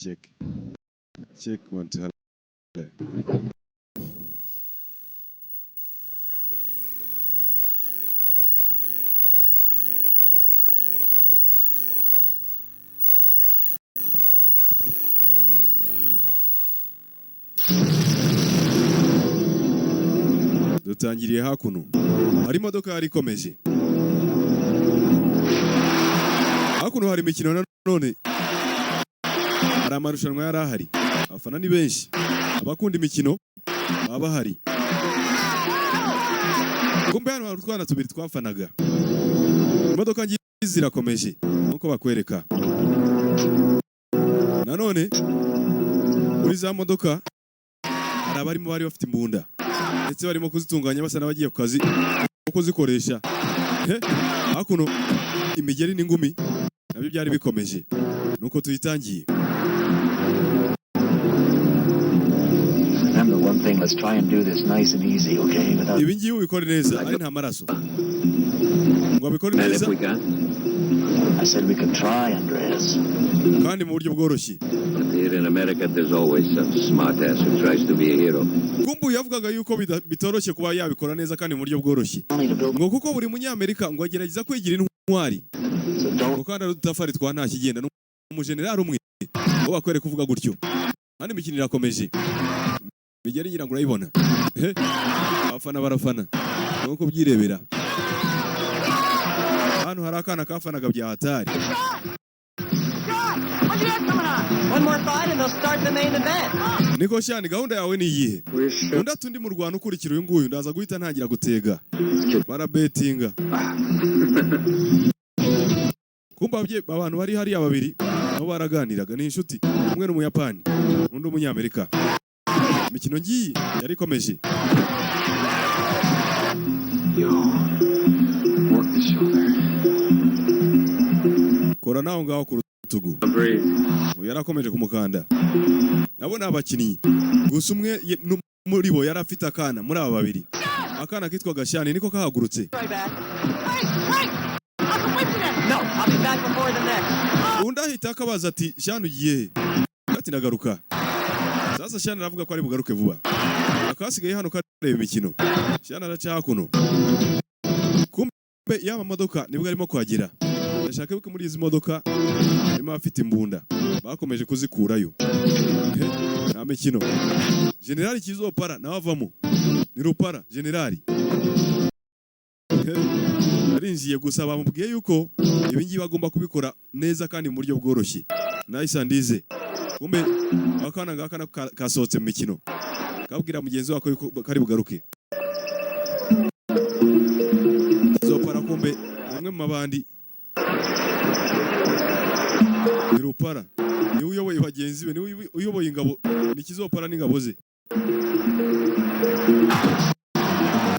Check check, one two, hello. Dutangiriye hakuno, hari imodoka yari ikomeje. Hakuno hari imikino nanone, hari amarushanwa yari ahari, abafana ni benshi, abakunda imikino baba bahari. Kumbe hano hari utwana tubiri twafanaga. Imodoka ngizi zirakomeje nkuko bakwereka. Nanone muri za modoka hari abarimo bari bafite imbunda, ndetse barimo kuzitunganya basa n'abagiye ku kazi ko kuzikoresha. He, hakuno imigeri n'ingumi nabyo byari bikomeje, nuko tuyitangiye. Remember one thing, let's try and do this nice and easy, okay? Without Ibi ngibi ubikore neza ari nta maraso, ngo abikore And neza. if we can, I said we could try, Andreas. Kandi mu buryo bworoshye. But here in America, there's always some smartass who tries to be a hero. Kumbu yavugaga yuko bitoroshye kuba yabikora neza kandi mu buryo bworoshye, Only to build ngo kuko buri Munyamerika ngo agerageza kwigira intwari, so don't ngo kandi ari udutafari twa nta kigenda. Ni umujenerali umwe ngo bakwereka uvuga gutyo. Hano imikino irakomeje, migeri ngira ngo urayibona. He, abafana barafana nuko byirebera. Hano hari akana kafanaga bya hatari. One more fight and they'll start the main event. Niko shani, gahunda yawe ni iyihe? Undi ati undi murwano ukurikira uyu nguyu ndaza guhita ntangira gutega. Barabetinga. Kumva abantu bari hariya babiri nabo baraganiraga, ni inshuti, umwe ni Umuyapani, undi Umunyamerika. Imikino ngiyi yari ikomeje. Work the shoulder. Kora naho ngaho ku rutugu. Breathe. Uyu yarakomeje kumukanda. Nabo ni abakinnyi, gusa umwe muri bo yari afite akana. Muri aba babiri, akana kitwaga Shani niko kahagurutse. Right back. Wait, wait! Uncle Winston! No, I'll be back before the next. Undi ahita akabaza ati: "Shani, ugiye he?" Ati: "Ndagaruka." Sasa Shani aravuga ko ari bugaruke vuba, akasigaye hano kareba imikino. Shani araca hakuno, kumbe yaba modoka nibwo arimo kuhagera. Ndashaka ko muri izi modoka harimo abafite imbunda, bakomeje kuzikurayo. He, nta mikino. Generali Kizopara nawe avamo, ni Rupara generali. He, arinjiye, gusa bamubwiye yuko ibi ngibi agomba kubikora neza kandi mu buryo bworoshye, nice and easy. Kumbe akana ngaka nako kasohotse mu mikino, kabwira mugenzi wako yuko kari bugaruke. Kizopara kumbe ni umwe mu mabandi, ni Rupara, niwe uyoboye bagenzi be, niwe uyoboye ingabo, ni Kizopara n'ingabo ze.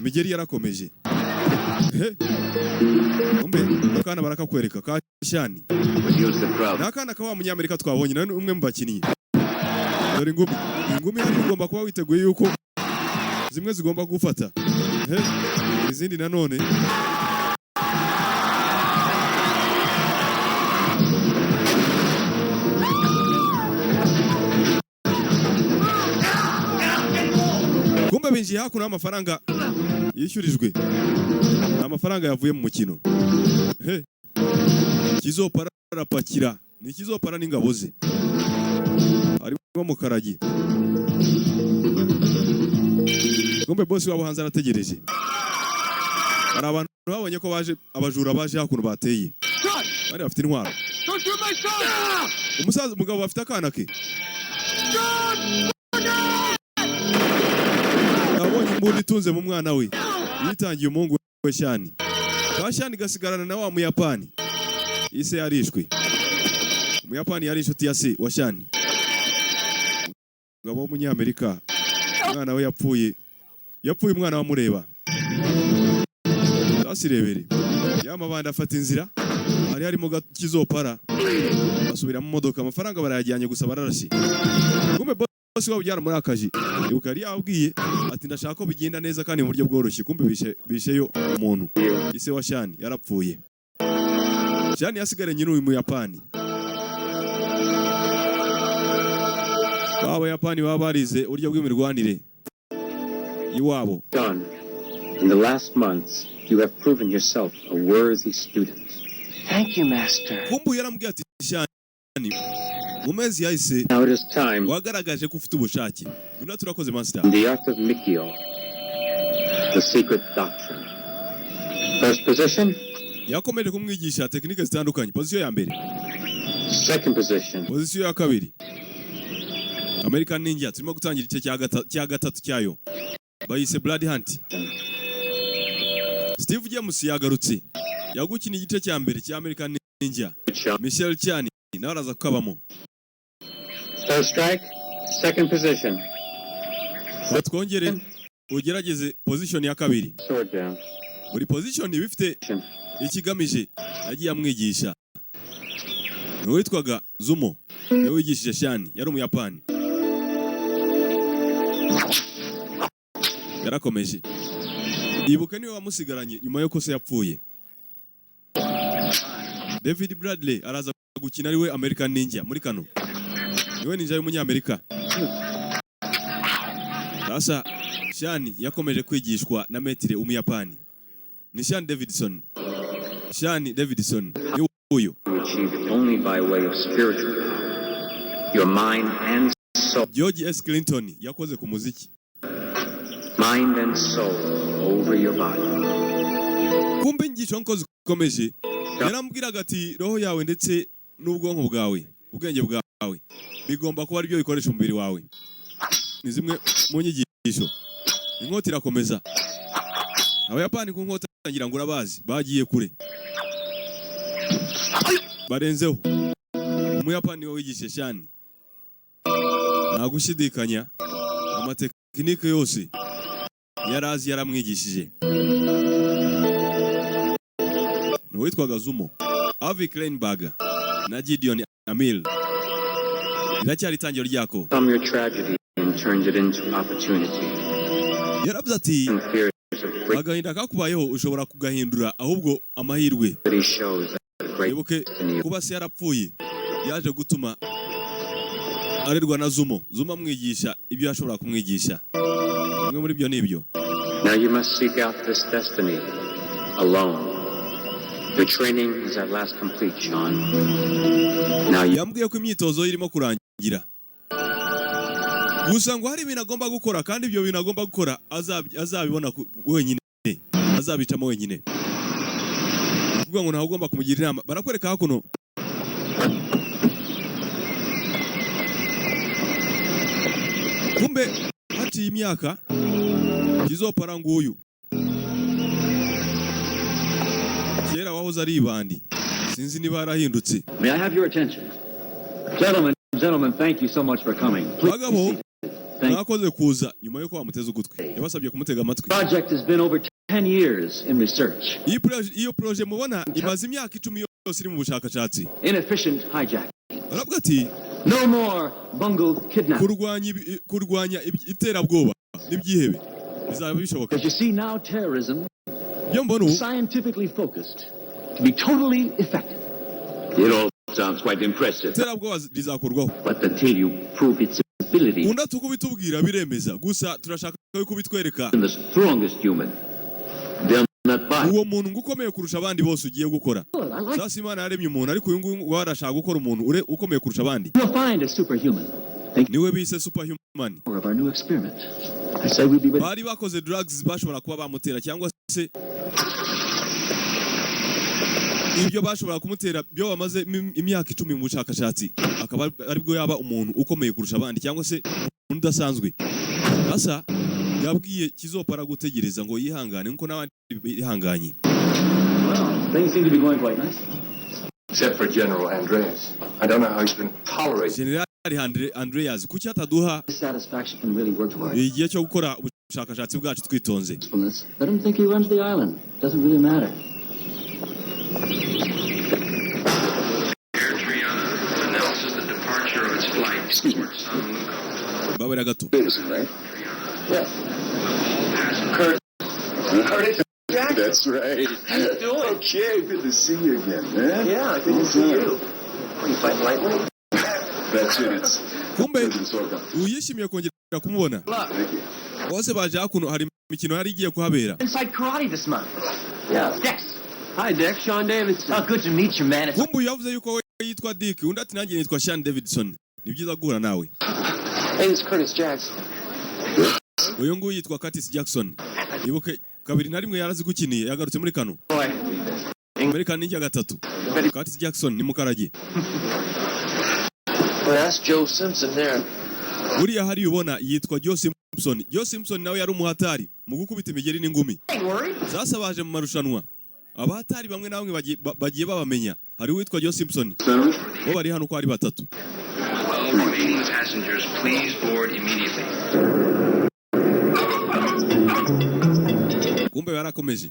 Migeri yarakomeje. He, kumbe akana barakakwereka ka Shani. Reduce the crowd. Ni akana ka wa Munyamerika twabonye, nawe ni umwe mu bakinnyi. Dore ingumi, ingumi hano ugomba kuba witeguye yuko zimwe zigomba gufata. He, izindi nanone. Kumbe binjiye hakuno, amafaranga yishyurijwe ni amafaranga yavuye mu mukino. He, Kizopara arapakira, ni Kizopara n'ingabo ze, harimo Mukaragi. Kumbe bosi wabo hanze arategereje. Hari abantu babonye ko baje abajura, baje hakuno bateye, bari bafite intwaro. Umusaza, umugabo bafite akana ke, yabonye imbunda itunze mu mwana we, yitangiye umuhungu we Shani. Ka Shani gasigarana na wa Muyapani. Ise yarishwe. Umuyapani yari inshuti ya se wa Shani. Umugabo w'Umunyamerika, umwana we yapfuye, yapfuye umwana wamureba. Sasa irebere ya mabandi afata inzira, hari harimo Kizopara, basubira mu modoka, amafaranga barayajyanye, gusa bararashe. Kumbe bosi wabo byaramurakaje. Ibuka yari yababwiye ati: "Ndashaka ko bigenda neza kandi mu buryo bworoshye." Kumbe bisheyo umuntu, ise wa Shani yarapfuye. Shani yasigaranye n'uyu Muyapani. B'Abayapani baba barize uburyo bw'imirwanire iwabo. Done. In the last months, you have proven yourself a worthy student. Thank you, Master. Kumbu yaramubwiye ati: "Shani, mu mezi yahise Now it is time wagaragaje ko ufite ubushake." Undi: "Turakoze, master." in the art of Mikio, the secret doctrine. First position, Yakomeje kumwigisha tekinike zitandukanye: position ya mbere, second position, position ya kabiri. American Ninja turimo gutangira igice cya gatatu cyayo, bayise Blood Hunt. Steve James yagarutse, yagukina igice cya mbere cya American Ninja. Michelle Chan nawe araza kukabamo. First strike, second position. Twongere ugerageze position ya kabiri. Sword down. Buri position iba ifite ikigamije yagiye amwigisha. Ni uwitwaga Zumo niwe wigishije Shani, yari Umuyapani. Yarakomeje, ibuka niwe wamusigaranye nyuma y'uko se yapfuye. David Bradley araza gukina ari we American Ninja muri kano, niwe ninja y'umunyamerika. Sasa Shani yakomeje kwigishwa na maître Umuyapani, ni Shan Davidson. Shani Davidson ni uyu. You achieved only by way of spiritual power. Your mind and soul, George S. Clinton yakoze ku muziki. mind and soul over your body. Kumbe inyigisho nko zikomeje, yaramubwiraga ati: "Roho yawe ndetse n'ubwonko bwawe, ubwenge bwawe bigomba kuba aribyo bikoresha umubiri wawe." Ni zimwe mu nyigisho. Inkota irakomeza. Abayapani ku nkota ngira ngo urabazi, bagiye kure, barenzeho. Umuyapani niwe wigishije Shani, nta gushidikanya, amatekinike yose yari azi yaramwigishije ni uwitwaga Zumo. Avi Kleinberg na Gideon Amir, riracyari itangiro ryako. From your tragedy and turned it into opportunity. Yaravuze ati: And fears of great "Agahinda kakubayeho ushobora kugahindura ahubwo amahirwe." shows that great Wibuke destiny kuba se yarapfuye yaje gutuma arerwa na Zumo. Zumo amwigisha ibyo yashobora kumwigisha, bimwe muri byo ni ibyo. Now you must seek out this destiny alone. Your training is at last complete, Sean. Now you Yambwiye ko imyitozo ye irimo kurangira, gusa ngo hari ibintu agomba gukora, kandi ibyo bintu agomba gukora azabibona wenyine, azabicamo wenyine. Ni ukuvuga ngo ntawe ugomba kumugira inama. Barakwereka hakuno. Kumbe haciye imyaka, Kizopara nguyu kera wahoze ari ibandi, sinzi niba yarahindutse. May I have your attention? Gentlemen, gentlemen, thank you so much for coming. Please be Bagabo, seated. Thank mwakoze kuza. Nyuma y'uko bamuteze ugutwi, yabasabye kumutega amatwi. Project has been over 10 years in research. Iyo projet mubona imaze imyaka 10 yose iri mu bushakashatsi. Inefficient hijack. Baravuga ati: No more bungled kidnapping. Kurwanya iterabwoba n'ibyihebe bizaba bishoboka. Because you see now terrorism Ibyo mbona ubu scientifically focused to be totally effective. It all sounds quite impressive. Iterabwoba rizakurwaho. But until you prove its ability Undi ati: "Uko ubitubwira biremeza, gusa turashaka yuko ubitwereka." in the strongest human, they'll not buy. Uwo muntu ngo ukomeye kurusha abandi bose ugiye gukora. Good, I like Sasa Imana yaremye umuntu, ariko uyu nguyu ngo arashaka gukora umuntu ukomeye kurusha abandi. We'll find a superhuman. Think Niwe bise superhuman. more of our new experiment. I say we'd be ready. Bari bakoze drugs bashobora kuba bamutera, cyangwa se ibyo bashobora kumutera byo bamaze imyaka 10 mu bushakashatsi, akaba aribwo yaba umuntu ukomeye kurusha abandi, cyangwa se umuntu udasanzwe. Sasa yabwiye Kizopara gutegereza ngo yihangane nkuko n'abandi bihanganye. Well, things seem to be going quite nicely. Except for General Andreas. I don't know how you can tolerate General Andreas kuki ataduha Dissatisfaction can really work to our igihe cyo gukora ubushakashatsi bwacu twitonze? usefulness. Let him think he runs the island. Doesn't really matter. Air Triana announces the departure of its flight Excuse me. toward San Luco. Babera gato. Davidson, right? Yeah. All passengers Kurt. Curtis Jackson. That's right. How you doing? Okay, good to see you again, man. Yeah, good to see you. Are you fighting lightweight? That's it. It's Kumbe President Sorgon. uyu yishimiye kongera kumubona. Thank you. Bose baje hakuno, hari imikino yari igiye kuhabera. Inside karate this month. Yeah. Dex. Hi, Dick. Sean Davidson. Oh, good to meet you, man. It's Kumbe uyu yavuze yuko we yitwa Dick, undi ati nanjye nitwa Sean Davidson, ni byiza guhura nawe. Hey, it's Curtis Jackson. Uyu nguyu yitwa Curtis Jackson. Ibuke 2001 yarazigukiniye, yagarutse muri kano Boy. Amerika ni gatatu. Curtis Jackson ni mukarage. Well, that's Joe Simpson there. Buriya hari ubona yitwa Joe Simpson. Joe Simpson nawe yari umuhatari mu gukubita imigeri n'ingumi. Ain't worried. Sasa baje mu marushanwa, abahatari bamwe na bamwe bagiye babamenya. Hari uwitwa Joe Simpson. Senator? Bo bari hano uko ari batatu. All remaining passengers, please board immediately. Kumbe barakomeje.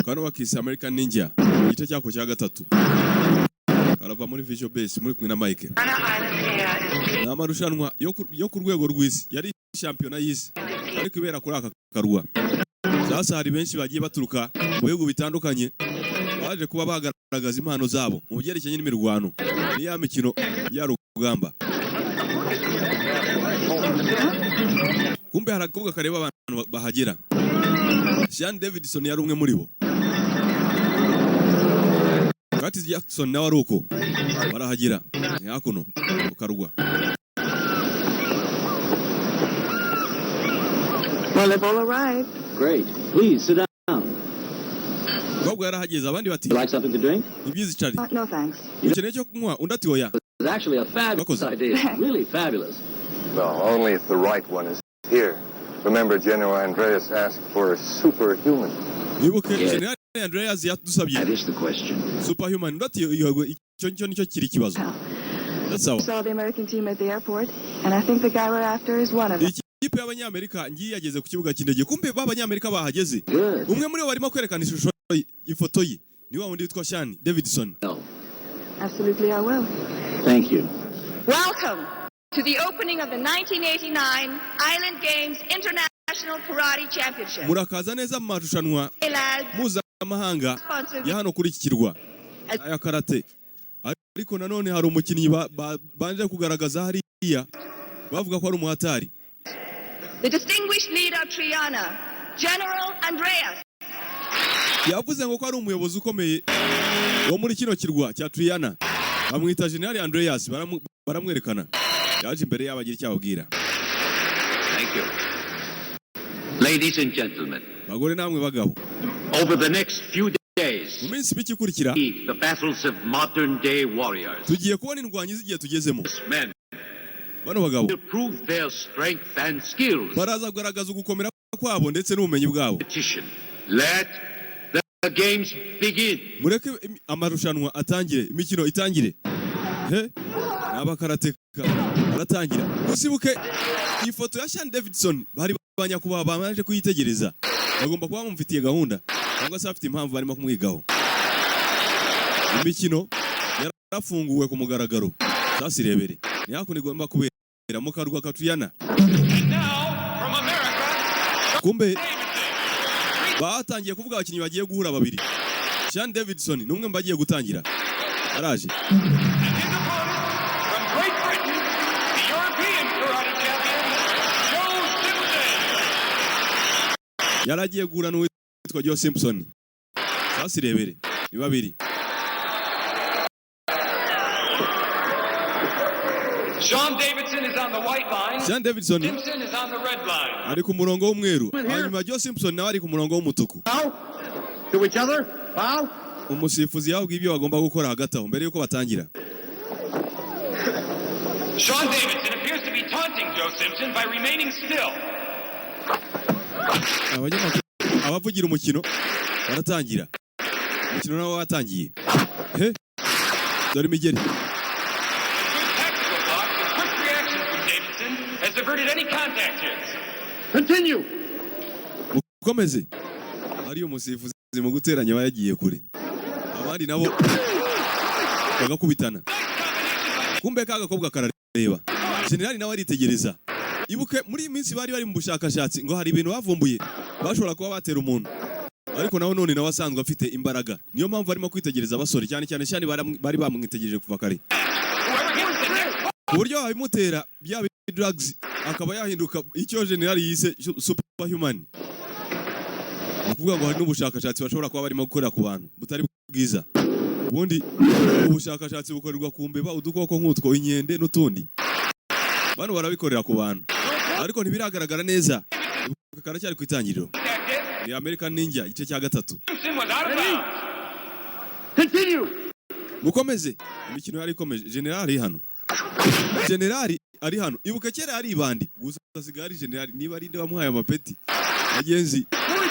Kano bakise American Ninja, igice cyako cya gatatu karava muri Visual Base, muri kumwe na Mike. Ni amarushanwa yo ku rwego rw'isi, yari shampiyona y'isi ariko ibera kuri aka karwa. Sasa hari benshi bagiye baturuka mu bihugu bitandukanye baje kuba bagaragaza impano zabo mu byerekeranye n'imirwano, ni ya mikino ya rugamba. Kumbe hari agakobwa kareba abantu bahagera. Sean Davidson yari umwe muri bo, Curtis Jackson nawe ari uko barahagera, ni hakuno ku karwa. Well, they've all arrived. Great. Please sit down. Umukobwa yarahageze, abandi bati You like something to drink? Ni byiza, icari. No, thanks. Ukeneye icyo kunywa? Undi ati oya. It's actually a fabulous Wakoze. Idea. Really fabulous. Well, only if the right one is here. Remember, General Andreas asked for a superhuman. Wibuke Yeah. General Andreas yadusabye That is the question. superhuman. Undi ati yego, icyo ngicyo nicyo kiri ikibazo. Well, Sawa. saw the American team at the airport, and I think the guy we're after is one of them. Ikipe y'Abanyamerika ngiyi yageze ku kibuga cy'indege. Kumbe b'Abanyamerika bahageze. Good. Umwe muri bo barimo kwerekana ishusho ye, ifoto ye ni wa wundi witwa Sean Davidson. No. Absolutely, I will. Thank you. Welcome to the opening of the 1989 Island Games International Karate Championship. Murakaza neza mu marushanwa Hey, lads, mpuzamahanga sponsor ya hano kuri iki kirwa aya karate. Ariko nanone hari umukinnyi banje kugaragaza hariya, bavuga ko ari umuhatari. The distinguished leader of Triana, General Andreas. Yavuze ngo ko ari umuyobozi ukomeye wo muri kino kirwa cya Triana, bamwita General Andreas. Baramwerekana, yaje imbere yabo agira icyo ababwira. Thank you. Ladies and gentlemen, Bagore namwe bagabo, over the next few days, mu minsi mike ikurikira, the battles of modern day warriors. tugiye kubona indwanyi z'igihe tugezemo. Men Bano bagabo will prove their strength and skills. baraza kugaragaza ugukomera kwabo ndetse n'ubumenyi bwabo. Competition. Let the games begin. Mureke amarushanwa atangire, imikino itangire. He ni abakarateka baratangira. Gusibuke iyi foto ya Sean Davidson, bari ba nyakubahwa bamaze kuyitegereza, bagomba kuba bamufitiye gahunda cyangwa se bafite impamvu barimo kumwigaho. Imikino yarafunguwe ku mugaragaro. Sasa irebere, ni hakuno igomba kubera mu karwa Katuyana. Kumbe batangiye kuvuga abakinnyi bagiye guhura babiri. Sean Davidson ni umwe mu bagiye gutangira, araje. From Great Britain, the European Karate Champion, Joe Simpson. Yari agiye guhura n'uwitwa Joe Simpson. Sasa irebere, ni babiri. Sean Davidson is on the white line. Sean Davidson Simpson is on the red line. ari ku murongo w'umweru, hanyuma Joe Simpson nawe ari ku murongo w'umutuku. Bow to each other. Bow. Umusifuzi yababwiye ibyo bagomba gukora hagati aho mbere yuko batangira. Sean Davidson appears to be taunting Joe Simpson by remaining still. Abanyamakuru, abavugira umukino baratangira. Umukino nawo watangiye. He dore imigeri. Good tactical blocks and quick reactions from Davidson has averted any contact hits. Continue. Mukomeze. Ari umusifuzi mu guteranya aba yagiye kure, abandi nabo bagakubitana. Kumbe ka gakobwa karareba, generali nawe aritegereza. Ibuke muri iyi minsi bari bari mu bushakashatsi, ngo hari ibintu bavumbuye bashobora kuba batera umuntu. Ariko nawe none nawe asanzwe afite imbaraga, niyo mpamvu arimo kwitegereza abasore cyane cyane cyane bari bamwitegereje kuva kare, ku buryo wabimutera bya drugs akaba yahinduka icyo generali yise superhuman. Ni ukuvuga ngo hari n'ubushakashatsi bashobora kuba barimo gukorera ku bantu butari bwiza. Ubundi ubushakashatsi bukorerwa ku mbeba, udukoko nk'utwo, inkende n'utundi. Bano barabikorera ku bantu, ariko ntibiragaragara neza, karacyari ku itangiriro. Ni American Ninja igice cya gatatu. Was out of bounds. Continue! Mukomeze. Imikino yari ikomeje. Generali ari hano, generali ari hano. Ibuka kera yari ibandi, gusa asigaye ari generali. Niba ari nde wamuhaye amapeti, bagenzi? Well,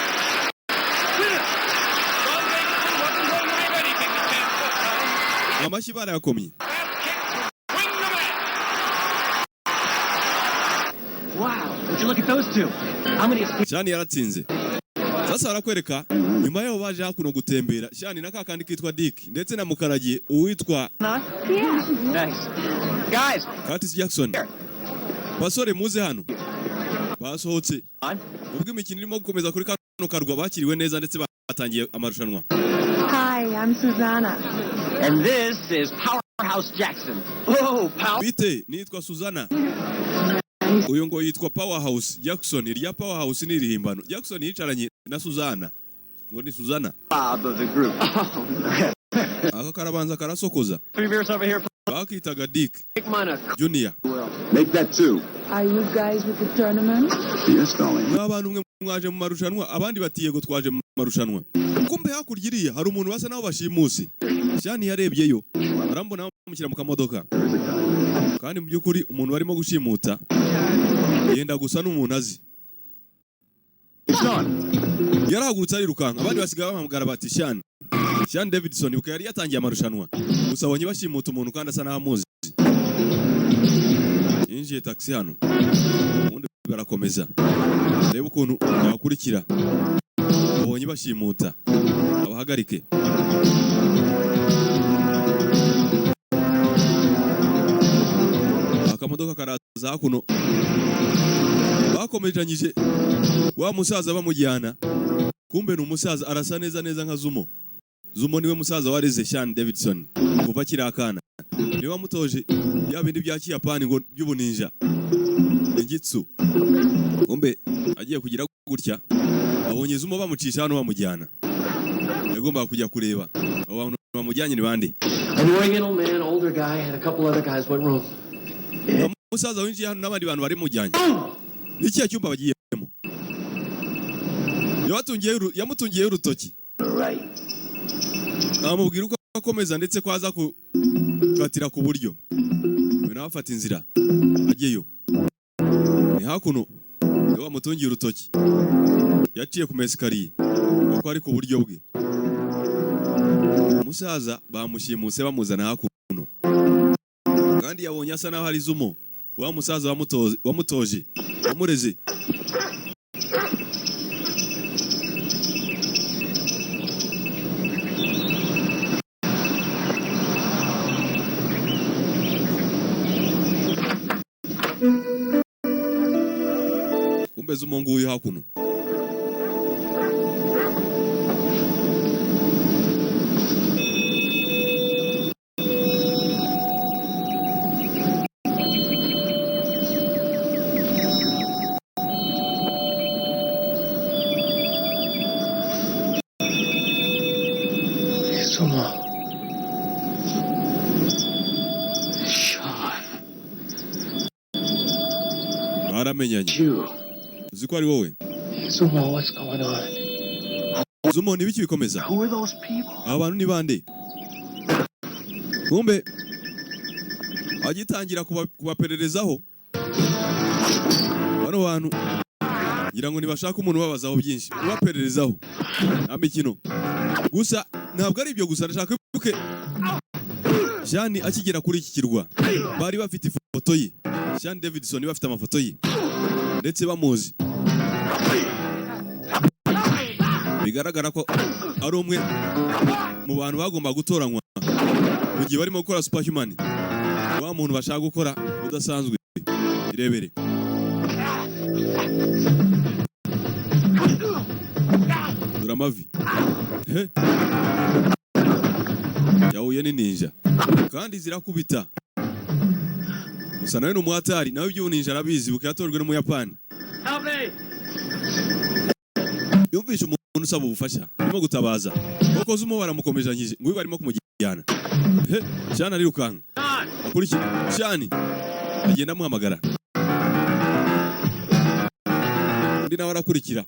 Davidson wasn't going to give anything to chance this time. Amashyi barayakomye. Fast kick to win the match. Wow, would you look at those two? How many Shani yaratsinze. Sasa barakwereka nyuma yaho baje hakuno gutembera, Shani na kakandi kitwa Dick ndetse na mukaragiye uwitwa Not? Yeah. Nice. Guys, Curtis Jackson. Basore, muze hano. Basohotse. On. Ubwo imikino irimo gukomeza kuri kano karwa, bakiriwe neza ndetse batangiye amarushanwa. Hi, I'm Susanna. And this is Powerhouse Jackson. Oh, Power. Bite, nitwa Suzana. Uyu ngo yitwa Powerhouse Jackson. Irya Powerhouse ni irihimbano. Jackson yicaranye na Suzana, ngo ni Suzana. Bob of the group. Oh, man. Aka karabanza karasokoza. Three beers over here. Bakitaga Dick Make mine a Junior. will. Make that two. Are you guys with the tournament? Yes, darling. N'abantu mwe mwaje mu marushanwa? Abandi bati yego, twaje mu marushanwa. Kumbe hakurya iriya hari umuntu basa naho bashimuse. Shani yarebyeyo arambona, bamushyira mu kamodoka, kandi mu by'ukuri umuntu barimo gushimuta yenda gusa n'umuntu azi. Sean. Yarahagurutse arirukanka, abandi basigaye bahamagara bati Shani, Shani Davidson. Ibuka yari yatangiye amarushanwa, gusa abonye bashimuta umuntu kandi asa n'aho amuzi. Yinjiye taxi hano, ubundi barakomeza. Reba ukuntu yakurikira, abonye bashimuta abahagarike. Akamodoka karaza hakuno, bakomejanyije wa musaza bamujyana. Kumbe ni umusaza arasa neza neza nka Zumo. Zumo niwe musaza wareze Sean Davidson kuva akiri akana, niwe wamutoje ya bindi bya Kiyapani ngo by'ubuninja, ninjitsu. Kumbe agiye kugira gutya abonye Zumo bamucisha hano bamujyana. Yagombaga kujya kureba abo bantu bamujyanye ni bande. An Oriental man, older guy, and a couple other guys. What room? Umusaza winjiye hano n'abandi bantu bari mujyanye, ni ikihe cyumba bagiyemo? Yamutungiyeho urutoki, amubwira uko akomeza ndetse ko aza gukatira ku buryo. Uyu nawe afata inzira ajyeyo. Ni hakuno, niwe wamutungiye urutoki. Yaciye ku mesikariye kuko ari ku buryo bwe. Umusaza bamushimuse bamuzana hakuno, kandi yabonye asa naho ari Zumo, wa musaza wamutoje, wamureze. Kumbe Zumo nguyu hakuno. Sumo. Sean. Baramenyanye. You. Uzi ko ari wowe? Sumo, what's going on? Zumo, ni ibiki bikomeza? Who are those people? Aba bantu ni bande? Kumbe agitangira kubapererezaho bano bantu, ngira ngo ntibashaka umuntu ubabazaho byinshi, ubapererezaho. Nta mikino. Gusa ntabwo ari ibyo gusa, ndashaka wibuke Jeanne akigera kuri iki kirwa bari bafite ifoto ye. Jeanne Davidson, bafite amafoto ye ndetse bamuzi. Bigaragara ko ari umwe mu bantu bagomba gutoranywa mu gihe barimo gukora superhuman, wa muntu bashaka gukora udasanzwe. Irebere dore. Dore amavi. He, yahuye ni ninja kandi zirakubita. Gusa nawe ni umuhatari, nawe iby'ubuninja arabizi, buka yatojwe n'Umuyapani. Help me! Yumvishe umuntu usaba ubufasha, arimo gutabaza koko. Zumo baramukomezanyije, ngo barimo kumujyana. He, Shani arirukanka akurikira. Shani agenda amuhamagara, undi nawe arakurikira.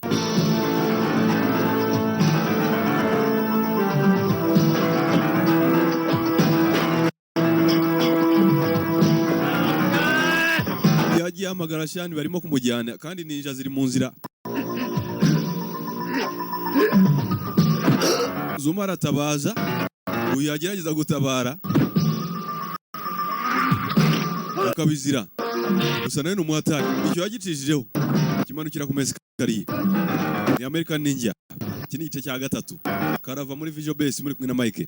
Yagiye ahamagara Shani, barimo kumujyana kandi ninja ziri mu nzira. Zuma aratabaza, uyu yagerageza gutabara akabizira. Gusa nawe ni umuhatari, icyo yagicishijeho kimanukira ku mesikariye. Ni American Ninja, iki ni igice cya gatatu. Karava muri Visual Base, muri kumwe na Mike.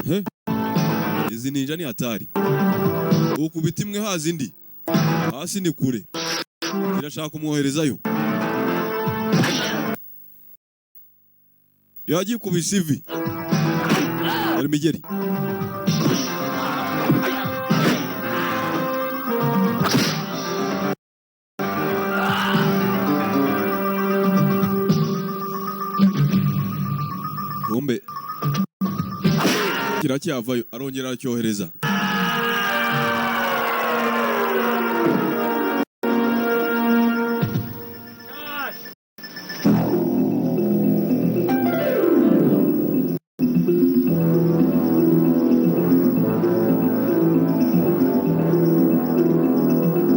He? Izi ninja ni hatari, ukubita imwe haza indi, hasi ni kure, irashaka kumwoherezayo. Yagikubise ivi, hari imigeri. Kumbe kiracyavayo, arongera aracyohereza.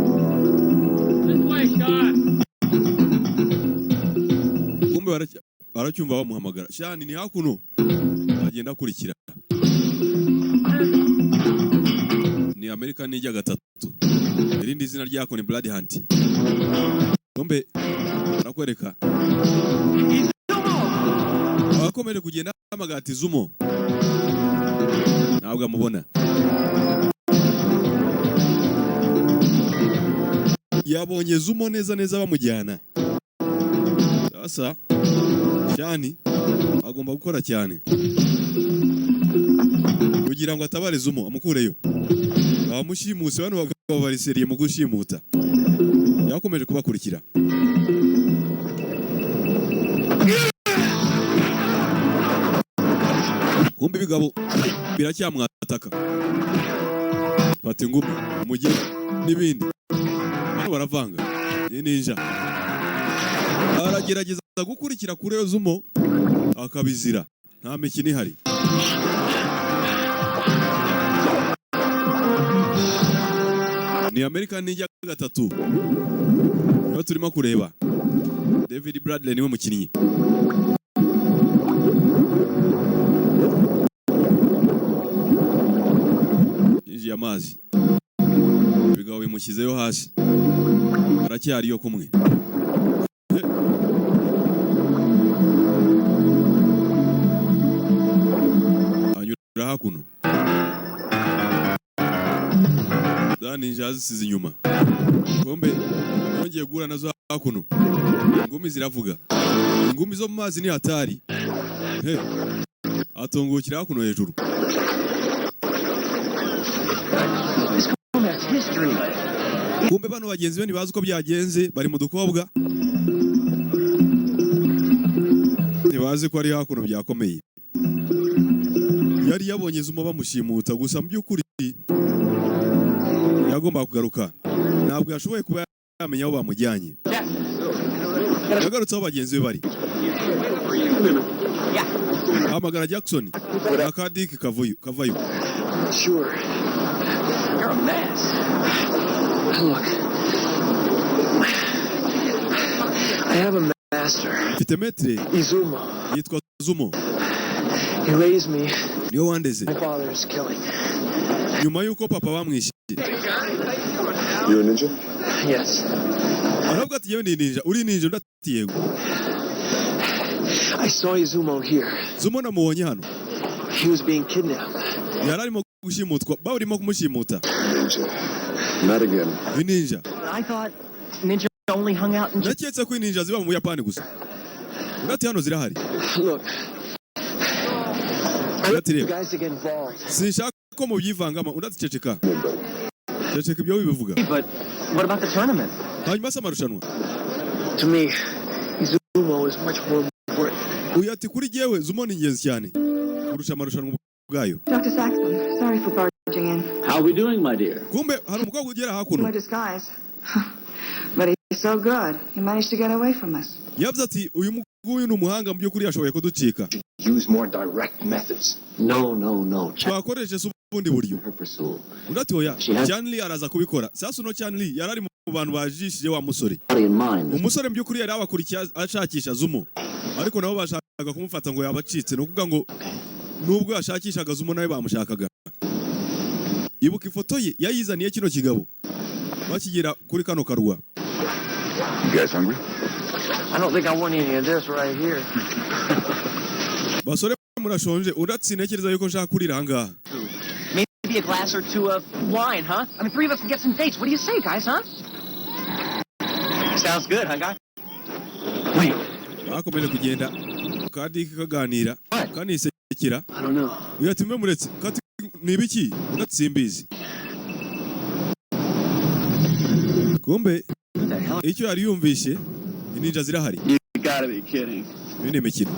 This way, Sean! Kumbe baracyumva bamuhamagara, Shani ni hakuno, agenda akurikira. Ni Amerika Ninja gatatu, irindi zina ryako ni Blood Hunt. Kumbe arakwereka abakomeje kugenda ahamagara Zumo, ntabwo amubona. Yabonye Zumo neza neza bamujyana. Sasa Shani agomba gukora cyane kugira ngo atabare Zumo, amukureyo abamushimuse. Bano bagabo bariseriye mu gushimuta, yakomeje kubakurikira. Kumbe ibigabo biracyamwataka, fata ingumi, umugeri n'ibindi. Bano baravanga, ni ninja. Aragerageza gukurikira kure Zumo akabizira, nta mikino ihari. Ni American Ninja gatatu niho turimo kureba. David Bradley niwe mukinnyi. Yinjiye amazi, ibigabo bimushyizeyo hasi, aracyariyo kumwe. He. Anyura hakuno, za ninja zisize inyuma. Kumbe yongeye guhura nazo hakuno, ingumi ziravuga, ingumi zo mu mazi ni hatari. He, atungukira hakuno hejuru. This combat's history. Kumbe bano bagenzi be ntibazi uko byagenze, bari mu dukobwa, ntibazi ko ari hakuno byakomeye. Yari yabonye Zuma bamushimuta, gusa mu by'ukuri yagombaga kugaruka, ntabwo yashoboye kuba yamenya aho bamujyanye. Yagarutse aho bagenzi be bari, hamagara Jackson na Kadiki kavuyo kavayo. Sure. You're a mess. Look. I have a master, Mfite maître. Izumo. Yitwa Zumo. He raised me. Niwe wandeze My father's killing. nyuma y'uko papa bamwishe. You're a ninja? Yes. Aravuga ati: "Yewe, ni ninja." "Uri ninja?" Undi ati: "Yego." I saw Izumo here. Zumo namubonye hano. He was being kidnapped. Yari arimo gushimutwa, barimo kumushimuta. Ninja. Not again. Ni ninja. I thought ninja only hung out in Naketse ko ninja ziba mu Buyapani gusa. Undi ati hano zirahari. Look, Undi ati you reba, guys to get involved. sinshaka ko mubyivangamo. Undi ati ceceka, ceceka ibyo wibivuga. But what about the tournament? Hanyuma se amarushanwa? To me, Izumo is much more important. Uyu ati kuri jyewe Zumo ni ingenzi cyane kurusha amarushanwa ubwayo. Dr. Saxon, sorry for barging in. How are we doing, my dear? Kumbe hari umukobwa ugera hakuno. No disguise. But he's so good. He managed to get away from us. Yavuze ati uyu nguyu ni umuhanga mu by'ukuri, yashoboye kuducika. Use more direct methods. No. Twakoresheje se ubundi buryo? Her pursuit. Undi ati oya. She Chanli araza kubikora. Sasa uno Chanli yari ari mu bantu bajishije wa musore. Body and mind. Umusore mu by'ukuri yari abakurikiye ashakisha Zumo, ariko nabo bashakaga kumufata ngo yabacitse. Ni ukuvuga ngo nubwo yashakishaga Zumo, nawe bamushakaga. Ibuka ifoto ye yayizaniye kino kigabo bakigera kuri kano karwa. You guys hungry? I don't think I want any of this right here. Basore, murashonje? Undi ati sintekereza yuko nshaka kurira ahangaha. Maybe a glass or two of wine, huh? I mean, three of us can get some dates. What do you say, guys, huh? Sounds good, huh, guy? Wait. Bakomeje kugenda kandi kaganira kanisekera. I don't know. Uyu ati mbe muretse kati ni ibiki? Undi ati simbizi. Kumbe What the hell? icyo yari yumvishe, ininja zirahari. You gotta be kidding. Ibi ni imikino.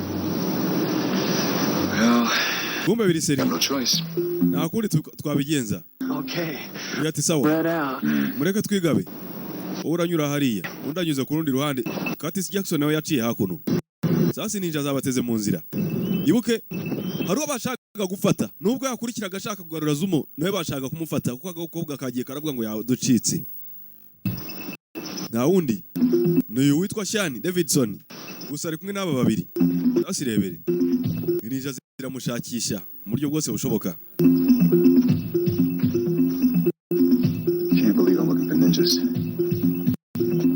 Well, Kumbe biri seri. got no choice. Nta kundi twabigenza. Okay, Uyu ati sawa. spread out. Mureke twigabe, wowe uranyura hariya, undi anyuze ku rundi ruhande. Curtis Jackson nawe yaciye hakuno. Sasa ninja zabateze mu nzira. Ibuke hari uwo bashakaga gufata, nubwo yakurikiraga ashaka kugarura Zumo, nawe bashaka kumufata kuko agakobwa kagiye karavuga ngo yaducitse. Nta wundi ni uyu witwa Shani Davidson, gusa ari kumwe n'aba babiri. Sasa irebere, ninja ziramushakisha mu buryo bwose bushoboka. Can't believe I'm looking for ninjas.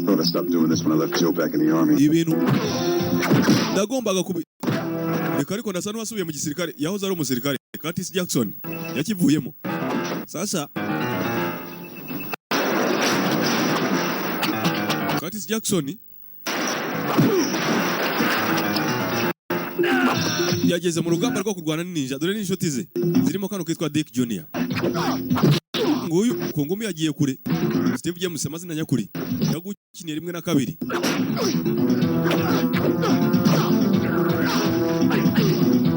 Thought I stopped doing this when I left Joe back in the army. Ibintu ndagombaga kubi reka, ariko ndasa n'uwasubiye mu gisirikare. Yahoze ari umusirikare Curtis Jackson, yakivuyemo. Sasa Curtis Jackson yageze mu rugamba rwo kurwana n'inja. Dore n'inshuti ze zirimo kano kitwa Dick Junior. Nguyu ku ngumi yagiye kure. Steve James, amazina nyakuri, yagukiniye rimwe na kabiri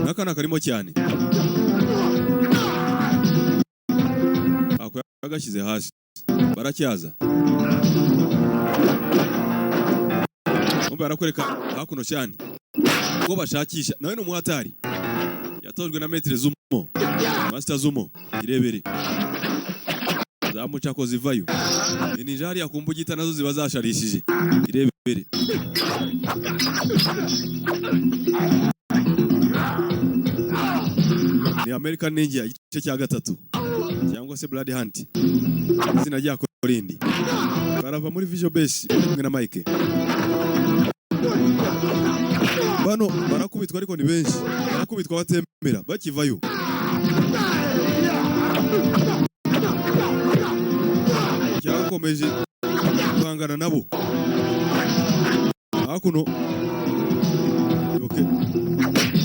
n'akana karimo cyane. Ako yagashyize hasi, baracyaza. Umva, barakwereka hakuno cyane ubwo bashakisha. Nawe ni umuhatari, yatojwe na Maître Zumo, Master Zumo. Irebere za mucako zivayo. Ininja hariya ku mbugita nazo ziba zasharishije. Irebere. Ni American Ninja igice cya gatatu cyangwa se Blood Hunt, izina ryako rindi. Karava muri Visual Base bari kumwe na Mike. Bano barakubitwa, ariko ni benshi, barakubitwa batemera bakivayo. Cyakomeje guhangana nabo hakuno. Ibuke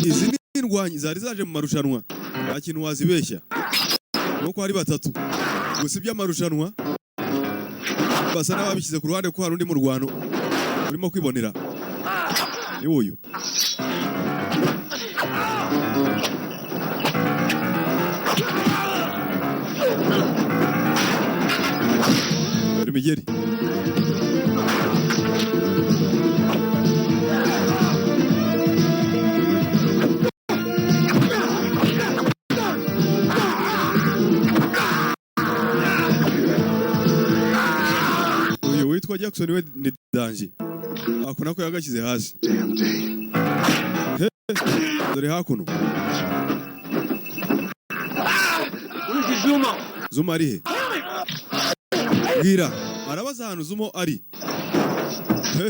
izi ni indwanyi zari zaje mu marushanwa, nta kintu wazibeshya nuko ari batatu gusa. Iby'amarushanwa basa n'ababishyize ku ruhande kuko hari undi murwano urimo kwibonera, ni uyu. Dore imigeri. Uyu witwa Jackson we ni danger. Ako nako yagashyize hasi. He, dore hakuno. Where's Zumo? Zuma ari he? Bwira. Arabaza ahantu Zumo ari. He,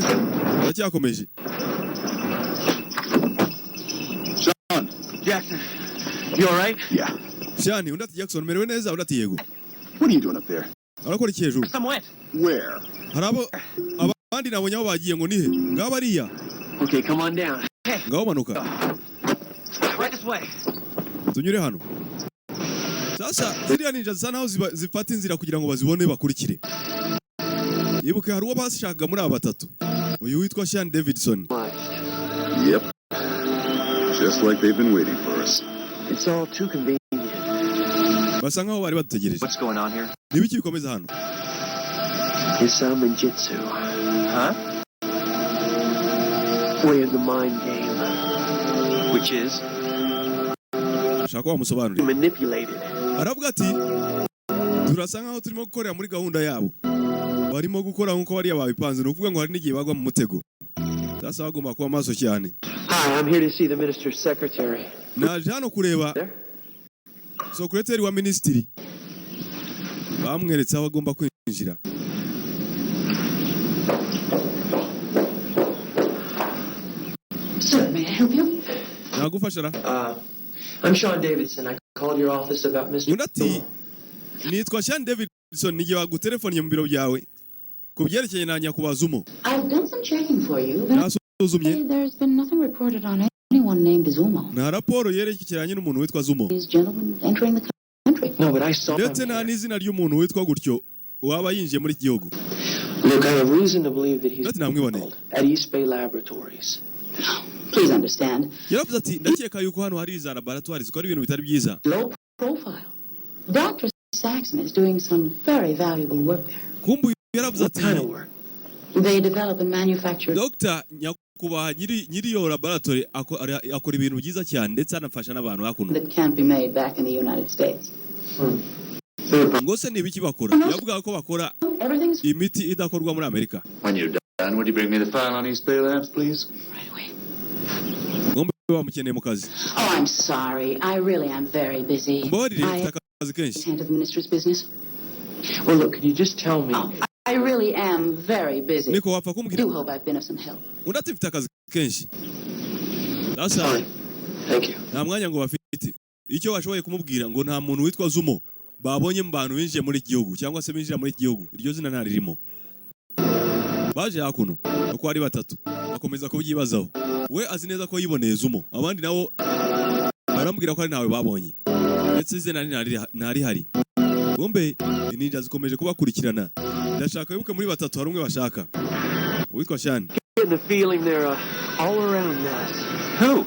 aracyakomeje. Sean. Jackson, you all right? Yeah. Shani. Undi ati Jackson, umerewe neza? Undi ati yego. What are you doing up there? Arakora iki hejuru? Some went. Where? Hari abo Abandi nabonye aho bagiye, ngo nihe ngabo bariya. Okay, come on down. Hey, Ngaho manuka. Right this way. Tunyure hano. Sasa ziriya ninja zisa naho zifata inzira kugira ngo bazibone bakurikire. Ibuke hari uwo bashakaga muri aba batatu, uyu witwa Sean Davidson. Yep. Just like they've been waiting for us. It's all too convenient. Basa nkaho bari badutegereje. What's going on here? Ni ibiki bikomeza hano? Isam and Jitsu. Huh? Way of the mind game. Which is? Ashaka ko bamusobanurira. Manipulated. Aravuga ati turasa nkaho turimo gukorera muri gahunda yabo, barimo gukora nk'uko bariya babipanze. Ni ukuvuga ngo hari n'igihe bagwa mu mutego. Sasa bagomba kuba maso cyane. Hi, I'm here to see the minister's secretary. Naje hano kureba secretary wa minisitiri. Bamweretse aho agomba kwinjira. Sir, may I help you? Nagufasha ra? I'm Sean Davidson. I called your office about Mr. Undi ati nitwa Sean Davidson, n'igihe bagutelefoniye mu biro byawe ku byerekeye na nyakubahwa Zumo. I've done some checking for you. Nasuzumye. There's been nothing reported on anyone named Zumo. Nta raporo yerekeranye n'umuntu witwa Zumo. These gentlemen entering the country. No, but I saw Ndetse nta n'izina ry'umuntu witwa gutyo waba yinjiye muri iki gihugu. Look, I have reason to believe that he's Ndetse namwiboneye. at East Bay Laboratories. Please understand. Yaravuze ati ndakeka yuko hano hari za laboratwari zikora ibintu bitari byiza. Low profile. Dr. Saxon is doing some very valuable work there. Kumbu yaravuze ati They develop and manufacture Dr. nyakubahwa nyiri iyo laboratory akora ibintu byiza cyane, ndetse anafasha n'abantu hakuno. that can't be made back in the United States. Ngo se ni ibiki bakora? Yavugaga ko bakora Everything's imiti idakorwa muri Amerika. When you're done, would you bring me the file on East Bay Labs, please? Ngomba bamukeneye mu kazi. Oh, I'm sorry. I really am very busy. Mbabarire, I mfite akazi kenshi. handle the minister's business. Well, look, could you just tell me? I really am very busy. Niko wapfa kumbwira. Do hope I've been of some help. Undi ati mfite akazi kenshi. Sasa Thank you. Nta mwanya ngo bafite. Icyo bashoboye kumubwira ngo nta muntu witwa Zumo babonye mu bantu binjiye muri iki gihugu cyangwa se binjira muri iki gihugu, iryo zina ntaririmo. Baje hakuno uko ari batatu bakomeza kubyibazaho. We azi neza ko yiboneye Zumo, abandi nabo baramubwira ko ari ntawe babonye, ndetse izina ntarihari. Kumbe ininja zikomeje kubakurikirana. Ndashaka wibuke muri batatu hari umwe bashaka, uwitwa Shani. Getting the feeling they're all around us. Who?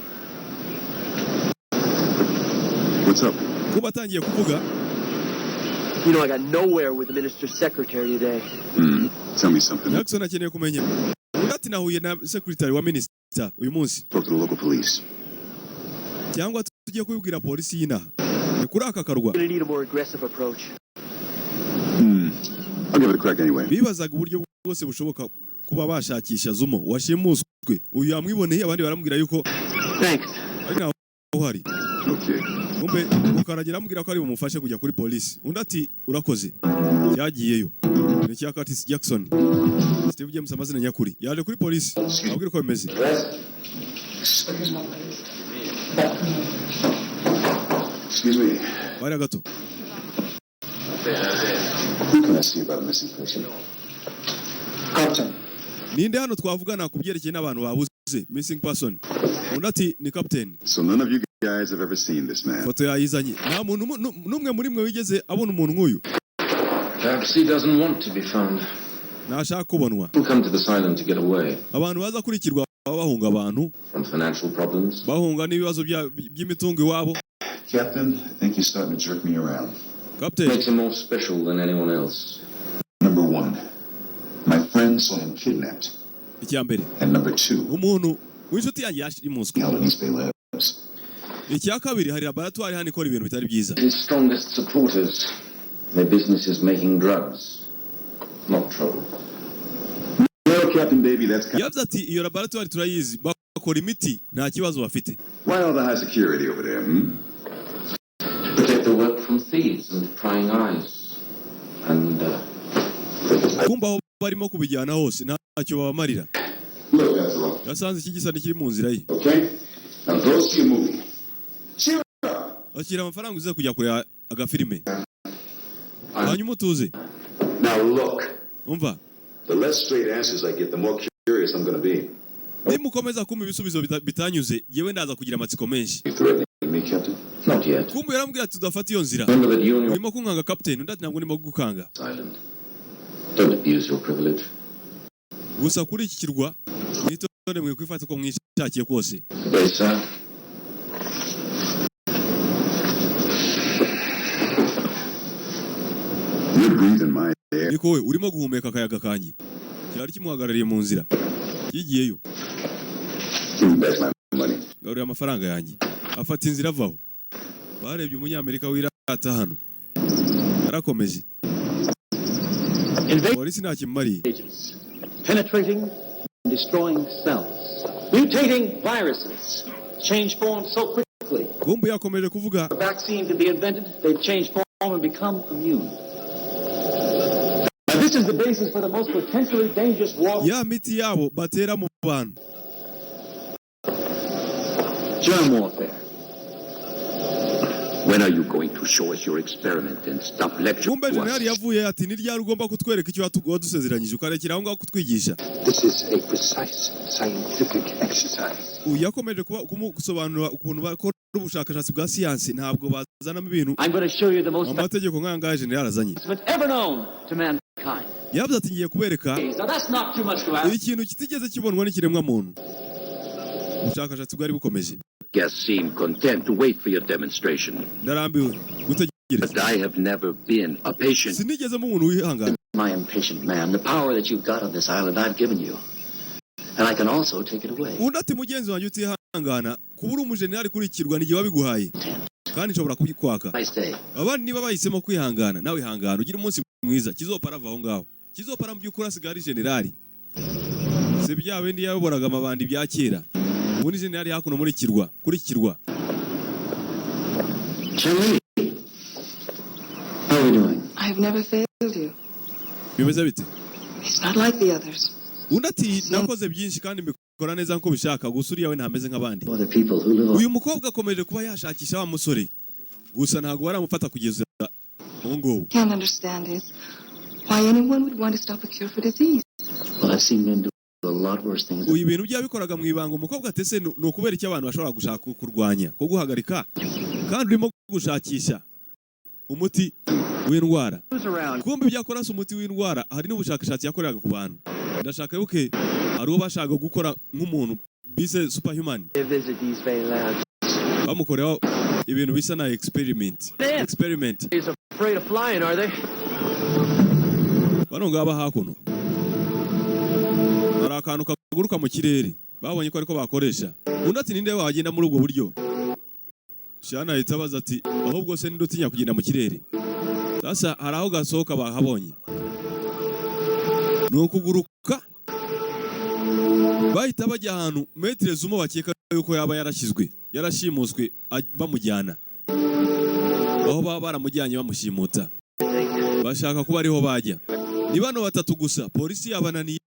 What's up? Kuba atangiye kuvuga. I got nowhere with the minister's secretary today. Tell me something. Jackson akeneye kumenya. Undi ati nahuye na secretary wa minister uyu munsi. Spoke to the local police. Cyangwa tujye kubibwira polisi y'inaha ni kuri aka karwa. We're gonna need a more aggressive approach. I'll give it a crack anyway. Bibazaga uburyo bwose bushoboka kuba bashakisha Zumo washimuswe. Uyu yamwiboneye, abandi baramubwira yuko Thanks. ari ntawe uhari. Okay. Kumbe ukaragira amubwira ko ari bumufashe kujya kuri polisi. Undi ati urakoze. Yagiyeyo ni cya Curtis Jackson, Steve James amazina nyakuri. Yaje kuri polisi abwira uko bimeze. Excuse me, please. Let me. Excuse me. Bari gato. Who can I see about a missing person? Captain. Ninde hano twavugana ku byerekeye n'abantu babuze, missing person? Undi ati ni captain. So none of you guys have ever seen this man. Foto yayizanye. Nta muntu n'umwe muri mwe wigeze abona umuntu nk'uyu? Perhaps he doesn't want to be found. Ntashaka kubonwa. People come to this island to get away Abantu baza kurikirwa baba bahunga abantu, from financial problems. bahunga n'ibibazo by'imitungo iwabo. Captain, I think you're starting to jerk me around. Captain. Makes him more special than anyone else. Number one, my friend saw him kidnapped. Icya mbere, And number two, umuntu w'inshuti yanjye yashimuswe. out at East Bay Labs. Icya kabiri, hari laboratwari hano ikora ibintu bitari byiza. His strongest supporters. Their business is making drugs, not trouble. No, Captain Baby, that's kind Yavuze ati iyo laboratwari turayizi, bakora imiti, nta kibazo bafite. Why all the high security over there, hmm? To protect the work from thieves and prying eyes. And Kumva aho barimo kubijyana hose ntacyo babamarira. Look, that's all. Yasanze iki gisa n'ikiri mu nzira ye. Okay? Now go see a movie. Cheer up! Akira amafaranga uze kujya kureba agafilime, hanyuma utuze. Now look, Umva. The less straight answers I get, the more curious I'm going to be. Nimukomeza kumpa ibisubizo bitanyuze, yewe ndaza kugira amatsiko menshi. You threatening me, Captain? Not yet. Kumbe yaramubwira ati tudafata iyo nzira. Remember that you and your Urimo kunkanga, captain? Undi ati ntabwo ndimo gukanga. island. Don't abuse your privilege. Gusa kuri iki kirwa mwitonde, mwe kwifata uko mwishakiye kose. Good day, sir. You're breathing my air. Niko we urimo guhumeka akayaga kanjye. Cyari kimuhagarariye mu nzira kigiyeyo. Give me back my money. Garurira amafaranga yanjye. Afata inzira avaho. Barebye umunyamerika wirata hano, yarakomeje. Polisi nta kimumariye. Agents, penetrating and destroying cells, mutating viruses, change form so quickly. Kumbu yakomeje kuvuga. A vaccine to be invented, they've changed form and become immune. Now, this is the basis for the most potentially dangerous war, Ya miti yabo batera mu bantu. Germ warfare. When are you going to show us your experiment and stop lecturing Kumbe to generali us? yavuye ati ni ryari ugomba kutwereka icyo wadusezeranyije, ukarekera aho ngaho kutwigisha? This is a precise scientific exercise. Uyu yakomeje kuba kumusobanurira ukuntu bakora ubushakashatsi bwa siyansi, ntabwo bazanamo ibintu I'm going to show you the most amategeko nk'aya ngaya generali azanye. advancement ever known to mankind. Yavuze ati ngiye kubereka Now, that's not too much to ask. ikintu kitigeze kibonwa n'ikiremwa muntu. Ubushakashatsi bwari bukomeje. Guests seem content to wait for your demonstration. Ndarambiwe gutegereza. But I have never been a patient. Sinigeze mu umuntu wihangana. My impatient man, the power that you've got on this island, I've given you. And I can also take it away. Undi ati mugenzi wanjye utihangana, kuba uri umujenerali kurikirwa n'igihe wabiguhaye, kandi nshobora kubikwaka. Nice day. Abandi niba bahisemo kwihangana, nawe ihangana ugire umunsi mwiza. Kizopara ava aho ngaho. Kizopara mu by'ukuri asigaye ari generali, si bya bindi yayoboraga amabandi bya kera. Ubu ni generali hakuno muri kirwa, kuri iki kirwa. Chen Li, how are we doing? I've never failed you. Bimeze bite? He's not like the others. Undi ati nakoze byinshi kandi mbikora neza nkuko ubishaka, gusa uriya we ntameze nk'abandi. Other people who live on Uyu mukobwa akomeje kuba yashakisha wa musore, gusa ntabwo baramufata kugeza ubu ngubu. Can't understand is why anyone would want to stop a cure for disease. Well, I've seen men do a lot worse things. Uyu ibintu byabikoraga mu ibanga. Umukobwa atese ni ukubera icyo abantu bashobora gushaka kurwanya ko guhagarika kandi urimo gushakisha umuti w'indwara. Kumbe ibyo akora si umuti w'indwara, hari n'ubushakashatsi yakoreraga ku bantu. Ndashaka yuke hari uwo bashaka gukora nk'umuntu bise superhuman. Visit these Bay Labs. Bamukoreho ibintu bisa na experiment. He's afraid of flying, are they? Bano ngaba hakuno hari akantu kaguruka mu kirere babonye ko ariko bakoresha. Undi ati ninde wagenda muri ubwo buryo? Shana ahita abaza ati ahubwo se ninde utinya kugenda mu kirere? Sasa hari aho gasohoka bahabonye, ni ukuguruka, bahita bajya ahantu Maître Zumo bakeka yuko yaba yarashyizwe, yarashimuswe, bamujyana aho baba baramujyanye bamushimuta, bashaka kuba ariho bajya. Ni bano batatu gusa, polisi yabananiye,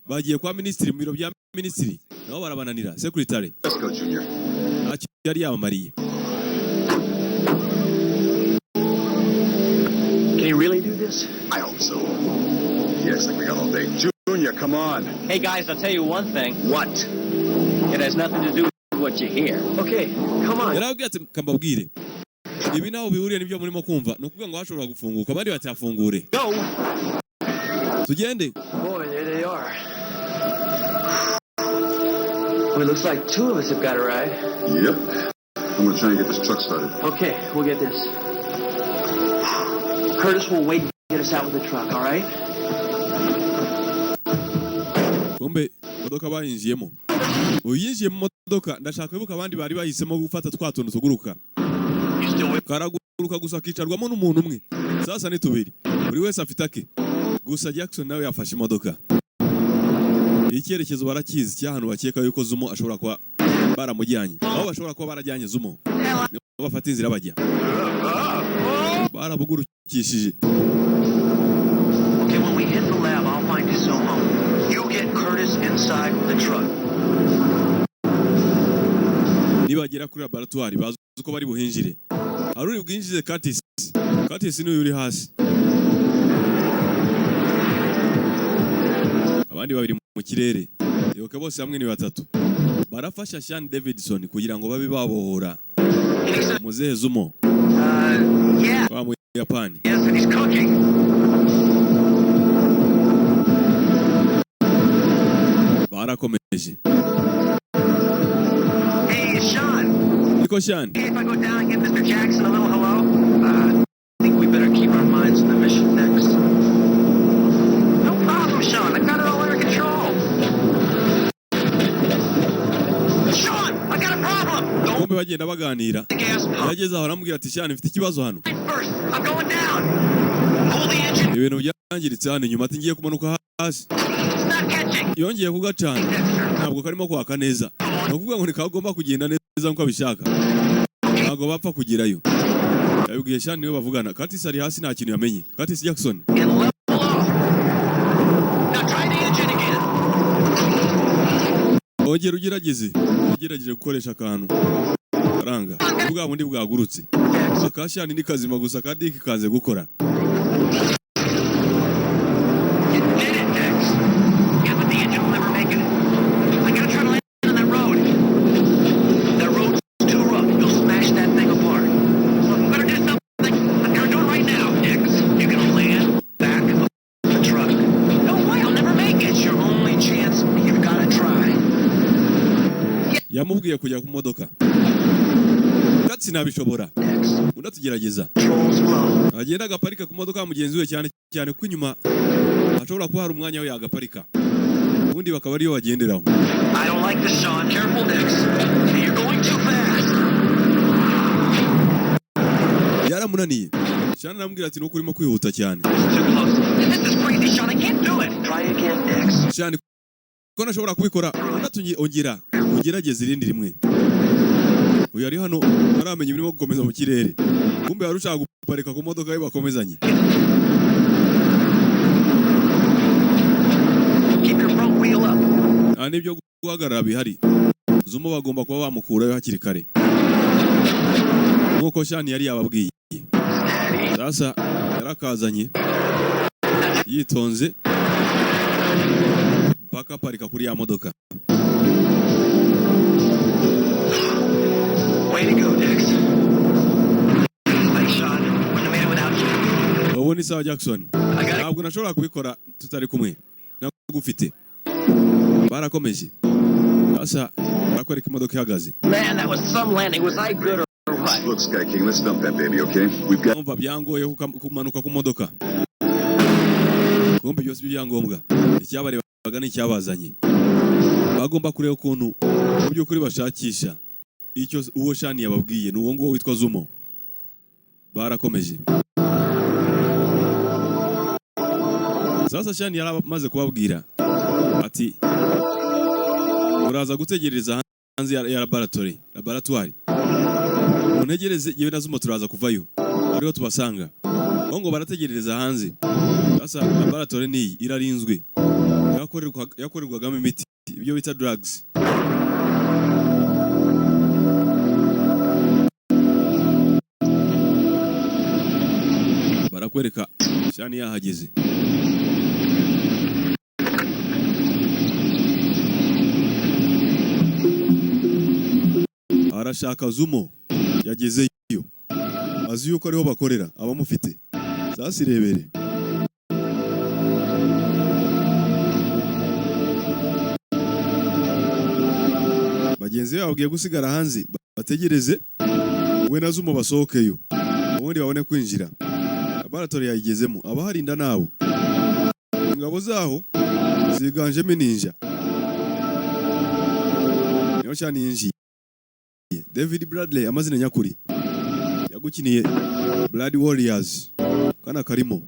bagiye kwa minisitiri, mu biro bya minisitiri nabo barabananira, secretary. Let's go, Junior. Ntacyo yari yabamariye. Can he really do this? I hope so. He acts like we got all day. Junior, come on. Hey guys, I'll tell you one thing. What? It has nothing to do with what you hear. Okay, come on. Yarababwiye ati kambabwire, ibi naho bihuriye n'ibyo murimo kumva. Ni ukuvuga ngo hashobora gufunguka, abandi batafungure. Go! Tugende. Boy, there they are. Well, it looks like two of us have got a ride. Yep. I'm gonna try and get this truck started. Okay, we'll get this. Curtis will wait to get us out with the truck, all right? Kumbe imodoka bayinjiyemo. Uyu yinjiye mu modoka. Ndashaka kwibuka abandi bari bahisemo gufata twa tuntu tuguruka, karaguruka gusa akicarwamo n'umuntu umwe. Sasa ni tubiri, buri wese afite ake. Gusa Jackson nawe yafashe imodoka. Icyerekezo barakizi cy'ahantu bakeka yuko Zumo ashobora kuba baramujyanye, aho bashobora kuba barajyanye Zumo. Niho bafata inzira bajya, barabugurukishije. Okay, when we hit the lab, I'll find Izumo. You get Curtis inside the truck. Nibagera kuri laboratoire bazi uko bari buhinjire. Hari uri bwinjize Curtis. Curtis niwe uri hasi. Abandi babiri mu kirere. Yoka bose hamwe ni batatu. Barafasha Sean Davidson kugira ngo babe babohora muzehe Zumo Yeah. wa Muyapani. Yes, and he's cooking. Barakomeje. Hey, Sean. Niko Sean. Hey, if I go down and give Mr. Jackson a little hello? I think we better keep our minds on the mission next. No problem, Sean. I've got it all under control. Sean, I got a problem. Go Bombe bagenda baganira. the gas pump. Yageze aho aramubwira ati: "Sean, mfite ikibazo hano." First, I'm going down. Pull the engine. Ibintu byangiritse hano inyuma, ati ngiye kumanuka hasi. It's not catching. Yongeye kugacana. Dexter. Ntabwo karimo kwaka neza, ni ukuvuga ngo ntikagomba kugenda neza nk'uko abishaka, ntabwo bapfa kugerayo. Yabibwiye Sean, niwe bavugana. Curtis ari hasi, nta kintu yamenye, Curtis Jackson. And level off. Now try the engine again. Ongera ugerageze. Ugerageje gukoresha akantu karanga, bwa bundi bwagurutse. Aka Sean ni kazima gusa, ka Dick kanze gukora. You did it, Dex. Yeah, but the engine will never make it. I gotta try to land on that road. That road's too rough. You'll smash that thing apart. So I'm gonna do something. I'm gonna do it right now, Dex. You're gonna land back of the truck. No way, I'll never make it. It's your only chance. You've gotta try. Yamubwiye kujya ku modoka. Katsi nabishobora. Dex. Undi atugerageza. Controls low. Agenda agaparika ku modoka ya mugenzi we, cyane cyane ko inyuma hashobora kuba hari umwanya we yagaparika, ubundi bakaba ariyo bagenderaho. I don't like this, Sean. Careful, Dex. You're going too fast. Yaramunaniye. Sean aramubwira ati: "Nuko urimo kwihuta cyane." It's too close. This is crazy, Sean. I can't do it. Try again, Dex. Sean, ko nashobora kubikora. Undi ati: "Ongera ugerageze irindi rimwe." Uyu ari hano ntaramenya ibirimo gukomeza mu kirere. Kumbe yari ushaka guparika ku modoka ye, bakomezanye. Keep your front wheel up. Nta n'ibyo guhagarara bihari. Zumo bagomba kuba bamukurayo hakiri kare nk'uko Sean yari yababwiye. Steady. Sasa yarakazanye yitonze mpaka aparika kuri ya modoka. Way to go, Dex. Thanks, Sean. Wouldn't have made it without you. Ubu ni sawa, Jackson. I gotta Ntabwo nashobora kubikora tutari kumwe nagufite. Barakomeje. Sasa barakwereka imodoka ihagaze. Man, that was some landing. Was I good or what? Look, Sky King, let's dump that baby, okay? We've got Umva, byangoye kumanuka ku modoka. Kumbe byose ibyangombwa icyabarebaga n'icyabazanye, bagomba kureba ukuntu mu by'ukuri bashakisha icyo uwo Sean yababwiye, ni uwo nguwo witwa Zumo. Barakomeje. Sasa Sean yari amaze kubabwira ati: "Muraza gutegereza hanze ya laboratoire, muntegereze, yewe na Zumo turaza kuvayo ariho tubasanga." Bo ngo barategerereza hanze. Sasa laboratoire niyi irarinzwe, yakorerwagamo imiti, ibyo bita drugs. Barakwereka Sean yahageze. Arashaka Zumo. Yagezeyo azi yuko ariho bakorera abamufite. Sasa irebere. Bagenzi be bababwiye gusigara hanze bategereze we na Zumo basohokeyo, ubundi babone kwinjira. Laboratoire yayigezemo, abaharinda nabo ingabo zaho ziganjemo ninja. Niho cyane yinjiye David Bradley, amazina nyakuri yagukiniye Blood Warriors kana karimo.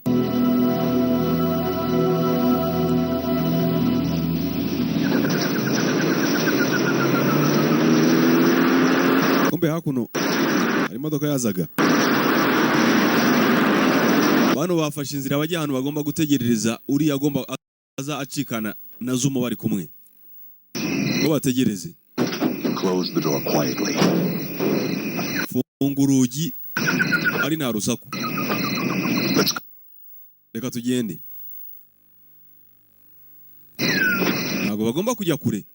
Kumbe hakuno hari imodoka yazaga. Bano bafashe inzira bajya ahantu bagomba gutegerereza uriya agomba aza acikana na Zumo bari kumwe, ngo bategereze. Close the door quietly. Funga urugi ari nta rusaku. Let's go. Reka tugende. Ntabwo bagomba kujya kure,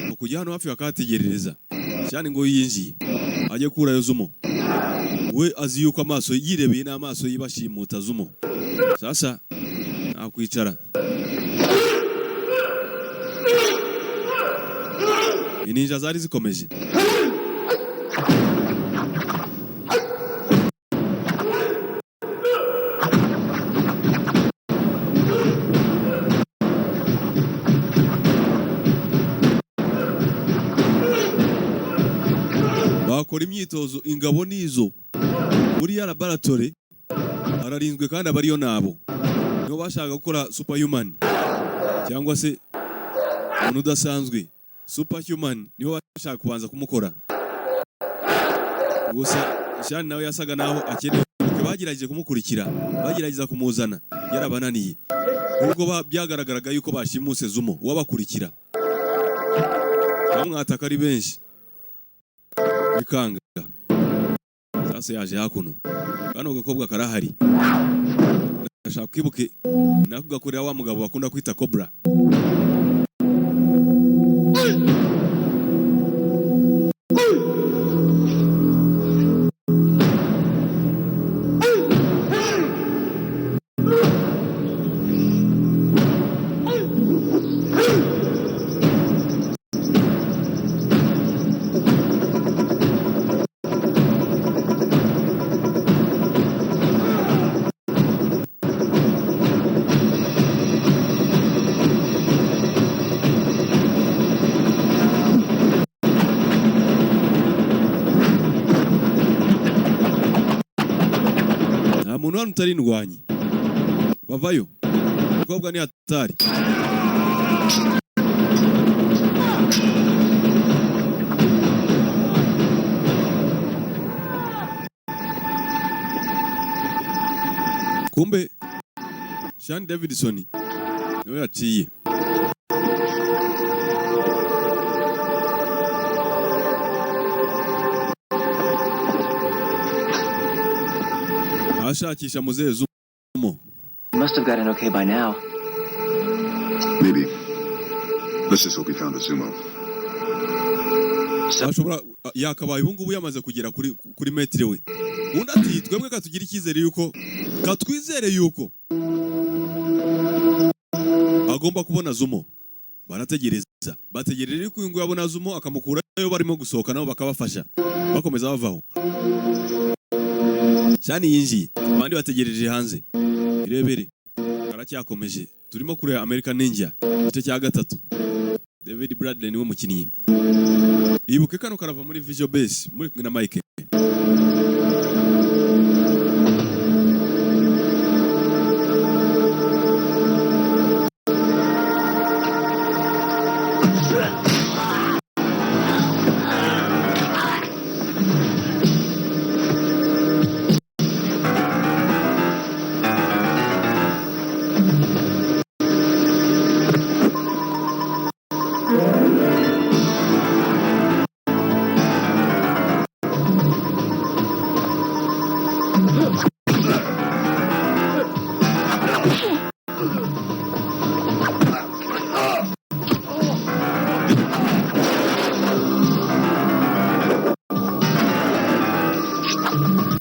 ngo kujya hano hafi bakahategerereza cyane. Ngo yinjiye ajye kurayo Zumo, we azi yuko amaso yirebeye n'amaso yibashimuta Zumo. Sasa nta kwicara, ininja zari zikomeje. Bakora imyitozo, ingabo nizo muri ya laboratory ararinzwe, kandi abariyo nabo nibo bashaka gukora superhuman cyangwa se umuntu udasanzwe. Superhuman nibo bashaka kubanza kumukora. Gusa Shani nawe yasaga naho akeneye. Bagerageje kumukurikira, bagerageza kumuzana, yarabananiye, nubwo byagaragaraga yuko bashimuse Zumo. Wabakurikira bamwataka ari benshi bikanga. Sasa yaje hakuno, kano gakobwa karahari. Ndashaka kwibuke nako gakorera wa mugabo bakunda kwita Cobra. Nta muntu hano utari indwanyi. Bavayo, umukobwa ni hatari. Kumbe Sean Davidson niwe yaciye. Ashakisha muzehe Zumo. You must have gotten okay by now. Maybe. Let's just hope he found the Zumo. Ashobora yakabaye ubu ngubu yamaze kugera kuri metero we. Undi ati: "Twebwe katugira icyizere yuko, katwizere yuko agomba kubona Zumo." Barategereza, bategereje yuko uyu nguyu abona Zumo akamukurayo. Barimo gusohoka nabo bakabafasha, bakomeza bavaho. Shani yinjiye, abandi bategereje hanze. Irebere karacyakomeje. Turimo kureba American Ninja igice cya gatatu. David Bradley niwe mukinnyi. Ibuke kano karava muri Visual Base, muri kumwe na Mike.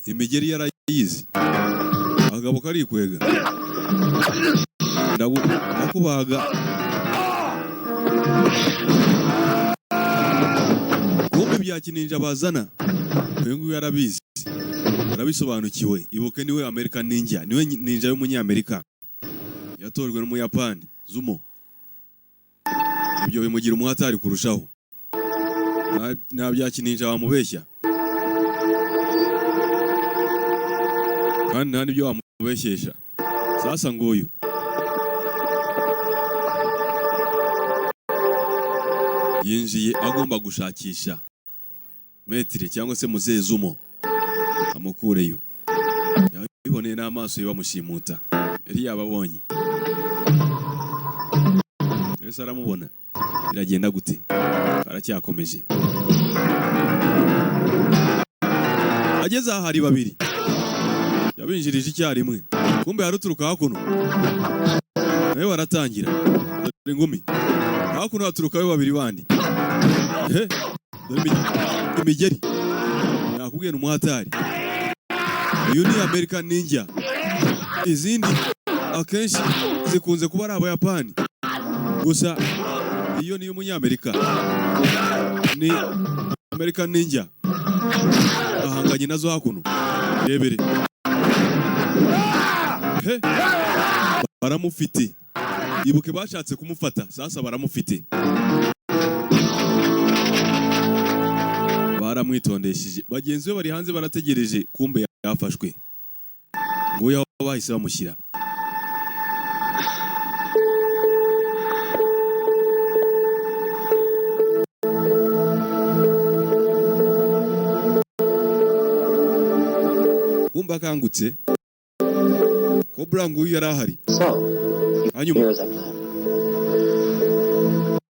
Imigeri yarayizi, akagabo karikwega. Ndakubaga. Kumbe bya kininja bazana, uyu nguyu yarabizi, arabisobanukiwe. Ibuke niwe American Ninja, niwe ninja y'umunyamerika yatojwe n'Umuyapani Zumo. Ibyo bimugira umuhatari kurushaho. Nta bya kininja wamubeshya, kandi nta n'ibyo wamubeshyesha. Sasa nguyu yinjiye agomba gushakisha maître cyangwa se muzehe Zumo, amukureyo. Yabiboneye n'amaso ye bamushimuta, yari yababonye wese aramubona. Biragenda gute? Karacyakomeje. Ageze aha hari babiri yabinjirije icyarimwe. Kumbe hari uturuka hakuno nawe, baratangira. Dore ingumi. Hakuno haturukayo babiri bandi. He, dore imigeri. Nakubwiye ni umuhatari. Uyu ni American Ninja. Izindi akenshi zikunze kuba ari Abayapani, gusa iyo ni iy'Umunyamerika, ni American Ninja. Ahanganye nazo hakuno, rebere. He, baramufite. Ibuke bashatse kumufata, sasa baramufite, baramwitondesheje. Bagenzi be bari hanze barategereje. Kumbe yafashwe, nguyu aho bahise bamushyira. Kumbe akangutse, Cobra nguyu yari ahari. So, Hanyuma here's a plan.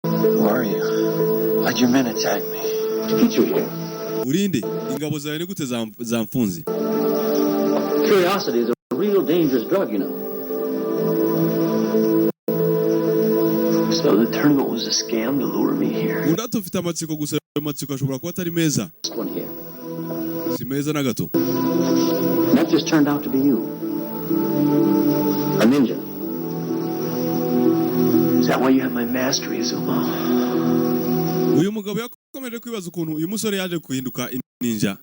Who are you? Why'd your men attack me? To get you here. Urinde? Ingabo zawe ni gute zamfunze? Curiosity is a real dangerous drug. So the tournament was a scam to lure me here. Undi ati ufite amatsiko, gusa ayo matsiko ashobora kuba atari meza. This one here. Si meza na gato. That just turned out to be you. A ninja. Is that why you have my mastery, Zumo? Uyu mugabo yakomeje kwibaza ukuntu uyu musore yaje guhinduka ninja.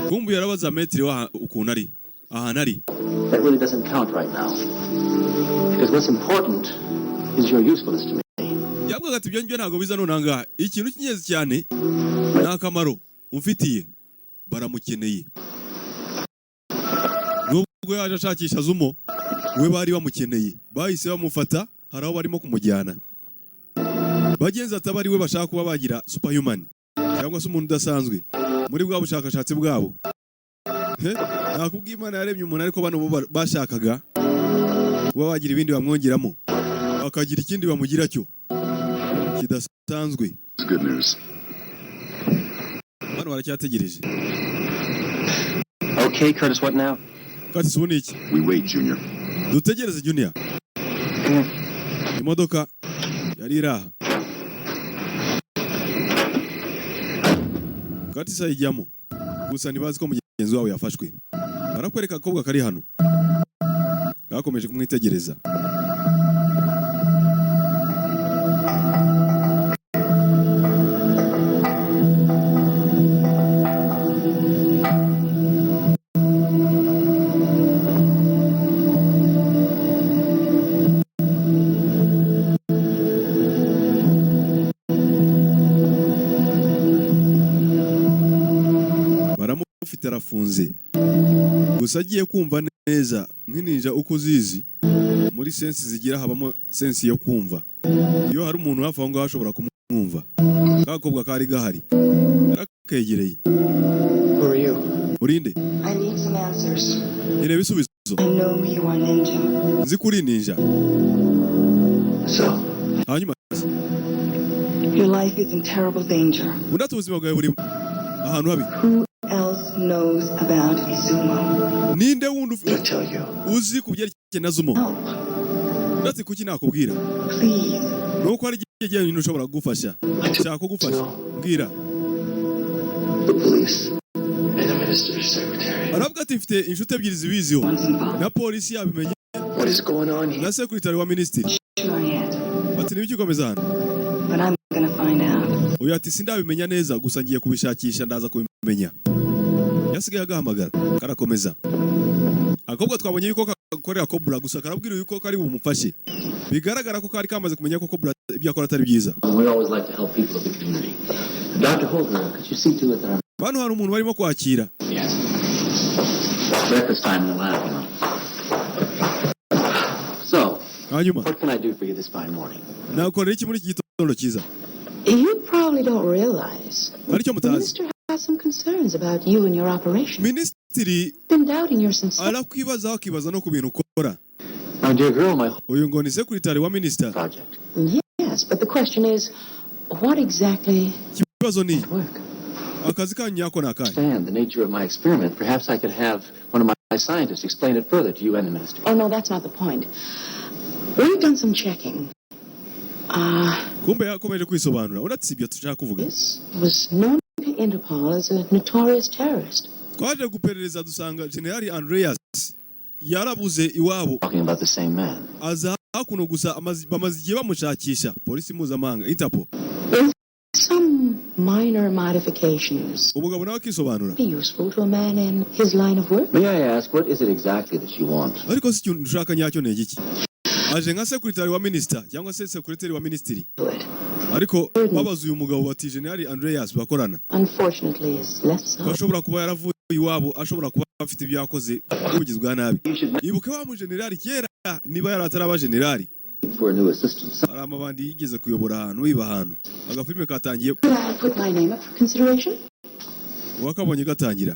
Kumbu yarabaza metero ukuntu ari ahantu ari. That really doesn't count right now. Because what's important is your usefulness to me. Yavugaga ati ibyo ngibyo ntabwo biza none ngaha, ikintu cy'ingenzi cyane ni akamaro umfitiye. Baramukeneye nubwo yaje ashakisha Zumo, we bari bamukeneye, bahise bamufata. Hari aho barimo kumujyana. Bagenzi ataba ari we bashaka kuba bagira superhuman cyangwa se umuntu udasanzwe muri bwa bushakashatsi bwabo. He, nakubwiye Imana yaremye umuntu, ariko bano bo bashakaga kuba bagira ibindi bamwongeramo, bakagira ikindi bamugira cyo kidasanzwe. It's good news. Bano baracyategereje. Okay, Curtis, what now? Curtis, ubu ni iki? We wait, Junior. Dutegereze, Junior. Imodoka yari iri aha, Curtis ayijyamo, gusa ntibazi ko mugenzi wabo yafashwe. Barakwereka akakobwa kari hano gakomeje kumwitegereza. Baramufite, arafunze. Gusa agiye kumva neza nk'ininja uko uzizi, muri sense zigira habamo sense yo kumva. Iyo hari umuntu hafi aho ngaho ashobora kumwumva. Kakobwa kari gahari, yarakegereye. Who are you? Urinde? I need some answers. Nkeneye ibisubizo. I know you are ninja. Nzi ko uri ninja. So, Hanyuma Your life is in terrible danger. undi ati ubuzima bwawe buri ahantu habi. Who else knows about Izumo? Ninde wundi I'll tell you. uzi ku byerekeye na Zumo? Help, Undi ati kuki nakubwira? Please. Nuko hari igihe ibintu ushobora kugufasha, nshaka kugufasha, mbwira. The police and the minister's secretary. Aravuga ati mfite inshuti ebyiri zibiziho, na polisi yabimenye, What is going on here? na secretary wa minisitiri. Sure yet, Bati ntibikikomeza hano. But I'm gonna find out. Uyu ati sindabimenya neza, gusa ngiye kubishakisha, ndaza kubimenya. Yasigaye agahamagara karakomeza. Akobwa twabonye yuko gakorera Cobra, gusa karabwira yuko kari bumufashe. Bigaragara ko kari kamaze kumenya ko Cobra ibyo akora atari byiza. We always like to help people of the community. Dr. Holger, could you see to it that our Bano hari umuntu barimo kwakira. Yes. Breakfast time in the lab. So, Hanyuma what can I do for you this fine morning? Nakorera iki muri iki gitondo cyiza? You probably don't realize Hari icyo the mutazi. minister has some concerns about you and your operation. Minisitiri Been doubting your sincerity. arakwibazaho, akibaza no ku bintu ukora. My dear girl, my Uyu ngo ni secretary wa minisita. Project. Yes, but the question is, what exactly Ikibazo ni work? Akazi kanyu nyako ni akahe? Understand the nature of my experiment. Perhaps I could have one of my scientists explain it further to you and the minister. Oh, no, that's not the point. We've done some checking. Kumbe yakomeje kwisobanura, uretse ibyo tushaka kuvuga. Was known to Interpol as a notorious terrorist. Twaje guperereza dusanga Generali Andreas yarabuze iwabo. Talking about the same man. Aza hakuno gusa bamaze igihe bamushakisha, polisi mpuzamahanga Interpol. With some minor modifications, Umugabo nawe akisobanura. Be useful to a man in his line of work. May I ask, what is it exactly that you want? Ariko si ikintu ushaka nyacyo ni igiki? Aje nka secretary wa minister cyangwa se secretary wa ministry, ariko babaza uyu mugabo bati General Andreas bakorana Unfortunately, is less ko so. ashobora kuba yaravuye iwabo, ashobora kuba afite ibyo yakoze by'ubugizi bwa nabi. Ibuke wa mujenerali kera, niba yari ataraba generali, For a new assistant. hari amabandi yigeze kuyobora ahantu, wiba ahantu. Agafilime katangiye. Could I put my name up for consideration? Uwakabonye gatangira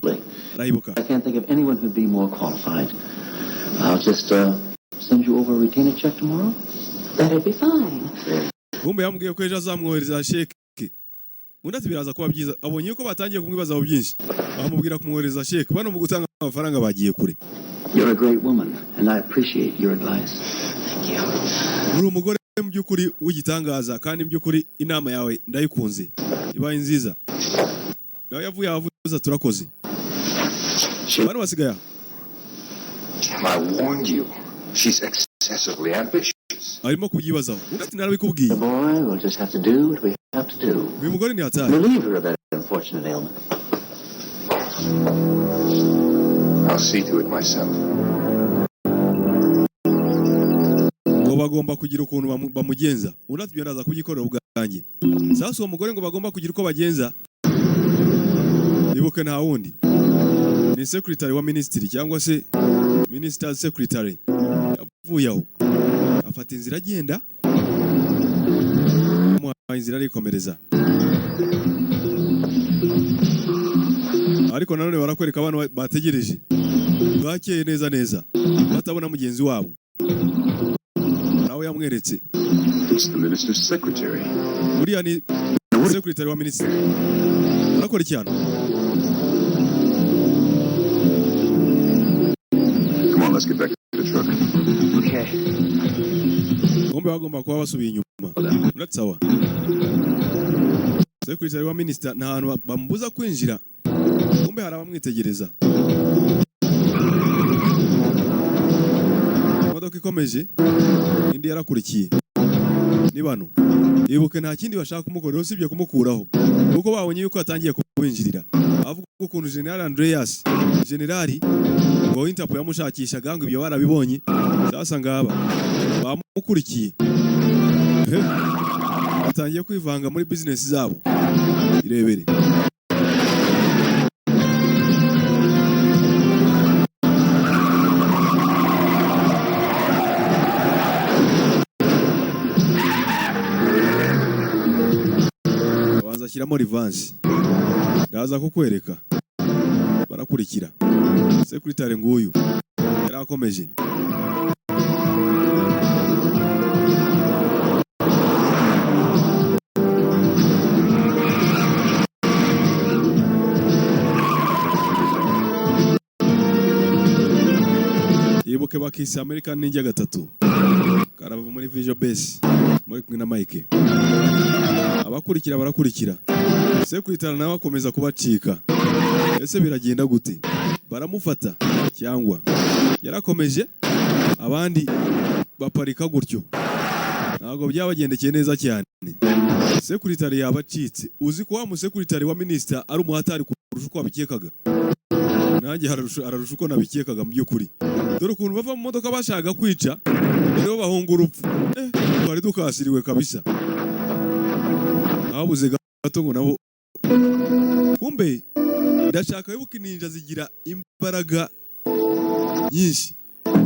arahibuka. I can't think of anyone who'd be more qualified. I'll just send you over a retainer check tomorrow. That'd be fine. Kumbe yamubwiye ko ejo azamwohereza sheke. Undi ati biraza kuba byiza. Abonye ko batangiye kumwibazaho byinshi, bamubwira kumwohereza sheke. Bano mu gutanga amafaranga bagiye kure. You're a great woman, and I appreciate your advice. Thank you. Uri umugore mu by'ukuri w'igitangaza, kandi mu by'ukuri inama yawe ndayikunze, ibaye nziza. Nawe yavuye ahavuze turakoze. Bano basigaye aho. Jim, I warned you. She's excessively ambitious. Arimo kubyibazaho. Undi ati narabikubwiye. The boy will just have to do what we have to do. Uyu mugore ni hatari. Relieve her of that unfortunate ailment. I'll see to it myself. Ngo bagomba kugira ukuntu bamugenza. Undi ati ibyo ndaza kubyikorera ubwanjye. Sasa uwo mugore ngo bagomba kugira uko bagenza, ibuke nta wundi ni secretary wa minisitiri cyangwa se minister secretary. Yavuye aho afata inzira agenda, amuhaye inzira arikomereza. Ariko nanone barakwereka abantu bategereje bwakeye neza neza batabona mugenzi wabo, nawe yamweretse. It's the minister's secretary. Uriya ni secretary wa minisitiri, arakora iki hano? Come on, let's get back to the truck. Okay. Bombe bagomba kuba basubiye inyuma. Uratse sawa, secretary wa minisita nta hantu bamubuza kwinjira. Kumbe hari abamwitegereza. Imodoka ikomeje, indi yarakurikiye. Ni bano, ibuke nta kindi bashaka kumukorera usibye kumukuraho, kuko babonye yuko atangiye kubinjirira, avuga ukuntu General Andreas, generali ngo Interpol yamushakishaga, ngo ibyo barabibonye. Sasa ngaba bamukurikiye. Batangiye kwivanga muri business zabo. Irebere. Abanza ashyiramo reverse, ndaza kukwereka. Barakurikira secretary nguyu yarakomeje. Yibuke bakise American Ninja gatatu karava muri Visual Base, muri kumwe na Mike. Abakurikira barakurikira, secretary nawe akomeza kubacika. Ese biragenda gute? Baramufata cyangwa yarakomeje? Abandi baparika gutyo, ntabwo byabagendekeye neza cyane. Secretary yabacitse. Uzi ko wa musekretary wa minister ari umuhatari kurusha uko wabikekaga? Nanjye ararusha uko nabikekaga mu by'ukuri. Dore ukuntu bava mu modoka bashaka kwica, rero bahunga urupfu. Twari dukasiriwe kabisa, habuze gato ngo nabo. Kumbe ndashaka wibuke, ninja zigira imbaraga nyinshi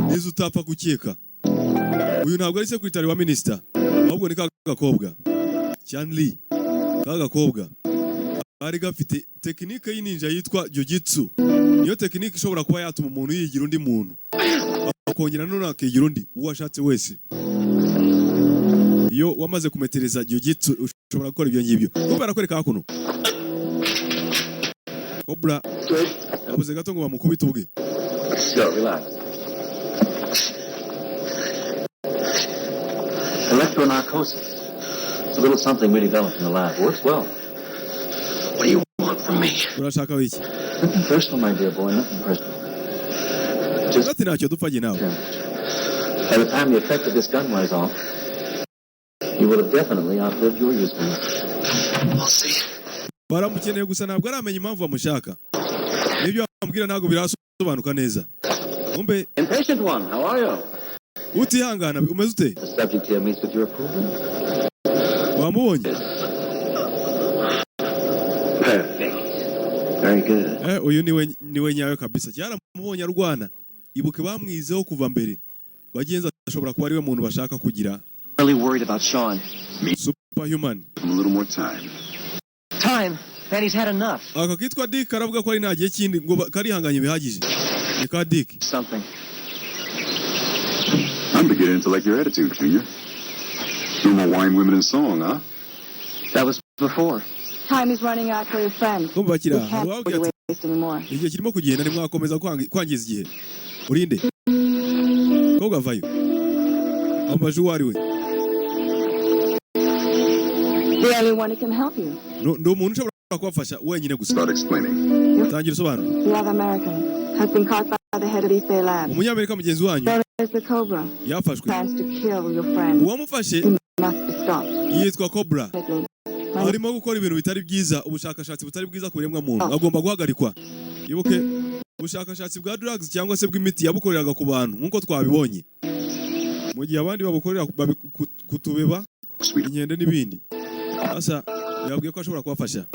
nizo utapfa gukeka. Uyu ntabwo ari secretary wa minister, ahubwo ni ka gakobwa Chan Li. Ka gakobwa kari gafite tekinike y'ininja yitwa jujitsu. Niyo tekinike ishobora kuba yatuma umuntu yigira undi muntu, akongera none akigira undi uwo ashatse wese. Iyo wamaze kumetereza jujitsu ushobora gukora ibyo ngibyo. Kumbe barakwereka hakuno Cobra yabuze gato ngo bamukubite ubwe. Slow, relax. Electronarcosis. It's a little something we developed in the lab. Works well. What do you want from me? Urashaka wiki? Nothing personal, my dear boy. Nothing personal. Just Ati ntacyo dupfanye nawe. by the time the effect of this gun wears off, you will have definitely outlived your usefulness. We'll see. Baramukeneye, gusa ntabwo aramenya impamvu bamushaka. N'ibyo bamubwira ntabwo birasobanuka neza. Kumbe Impatient one, how are you? utihangana, umeze ute? The subject here meets with your approval. Wamubonye? Perfect. Very good. Eh, uyu niwe nyawe kabisa. Cyaramubonye arwana. Ibuke bamwizeho kuva mbere. Bagenzi, ashobora kuba ariwe muntu bashaka kugira Really worried about Sean. superhuman. A little more time. Time? Man, he's had enough. Aka kitwa Dick karavuga ko ari nta gihe kindi, ngo karihanganye bihagije. Ni ka Dick. Something. I'm beginning to like your attitude, Junior. No more wine, women, and song, huh? That was before. Time is running out for your friend. Kumva bakira We can't wababwira ati waste anymore. igihe kirimo kugenda, ntimwakomeza kwangiza igihe. Urinde kobwa avayo, ambaje uwo ari we. The only one who can help you. Ndi umuntu ushobora kubafasha wenyine gusa. Start explaining. Tangira usobanura. The other American has been caught by the head of East Bay Labs. Umunyamerika mugenzi wanyu Known as the Cobra. yafashwe. Plans to kill your friend. Uwamufashe He must be stopped. yitwa Cobra. Immediately. Arimo gukora ibintu bitari byiza, ubushakashatsi butari bwiza ku biremwa muntu, agomba guhagarikwa. Ibuke ubushakashatsi bwa drugs cyangwa se bw'imiti yabukoreraga ku bantu nk'uko twabibonye, mu gihe abandi babukorera ku tubeba, inkende n'ibindi. Sasa yababwiye ko ashobora kubafasha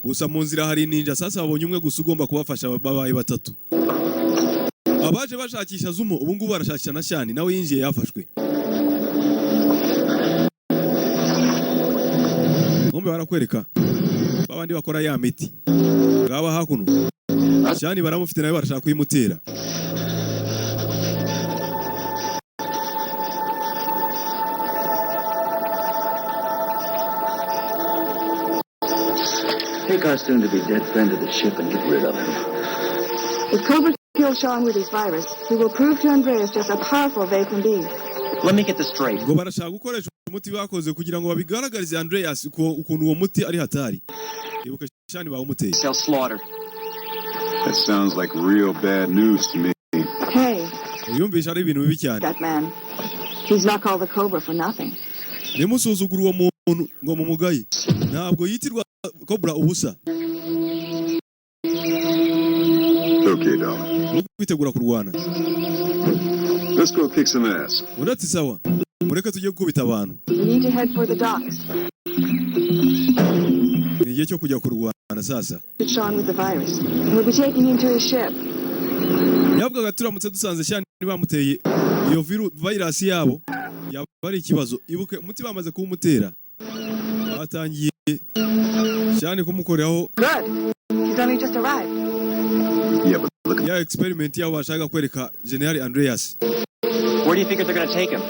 gusa mu nzira hari ninja. Sasa babonye umwe gusa ugomba kubafasha, babaye batatu. Abaje bashakisha Zumo ubu ngubu barashakisha na Shani, nawe yinjiye yafashwe. Kumbe barakwereka babandi bakora ya miti ngaba hakuno. Shani baramufite, nawe barashaka kuyimutera. Take our soon-to-be dead friend to the ship and get rid of him. If Cobra kills Sean with his virus, he will prove to Andreas just how powerful they can be. Let me get this straight. Ngo barashaka gukoresha umuti bakoze kugira ngo babigaragarize Andreas ukuntu uwo muti ari hatari. Ibuka Shani bawumuteye. Sell slaughter. That sounds like real bad news to me. Hey, Yumvisha ari ibintu bibi cyane. that man. He's not called the Cobra for nothing. Nimusuzugura uwo muntu ngo mumugaye, ntabwo yitirwa Cobra ubusa. Okay, darling. Ni kwitegura kurwana. Let's go kick some ass. Undi ati sawa, mureke tujye gukubita abantu. We need to head for the docks. Ni igihe cyo kujya kurwana sasa. Get Sean with the virus. And we'll be taking him to his ship. Yavugaga turamutse dusanze Shani bamuteye iyo virus yabo, yaba ari ikibazo. Ibuke umuti bamaze kuwumutera, batangiye Shani kumukoreraho. Good. He's only just arrived. Yeah, but look at Ya experiment yabo bashaka kwereka General Andreas. Where do you figure they're gonna take him?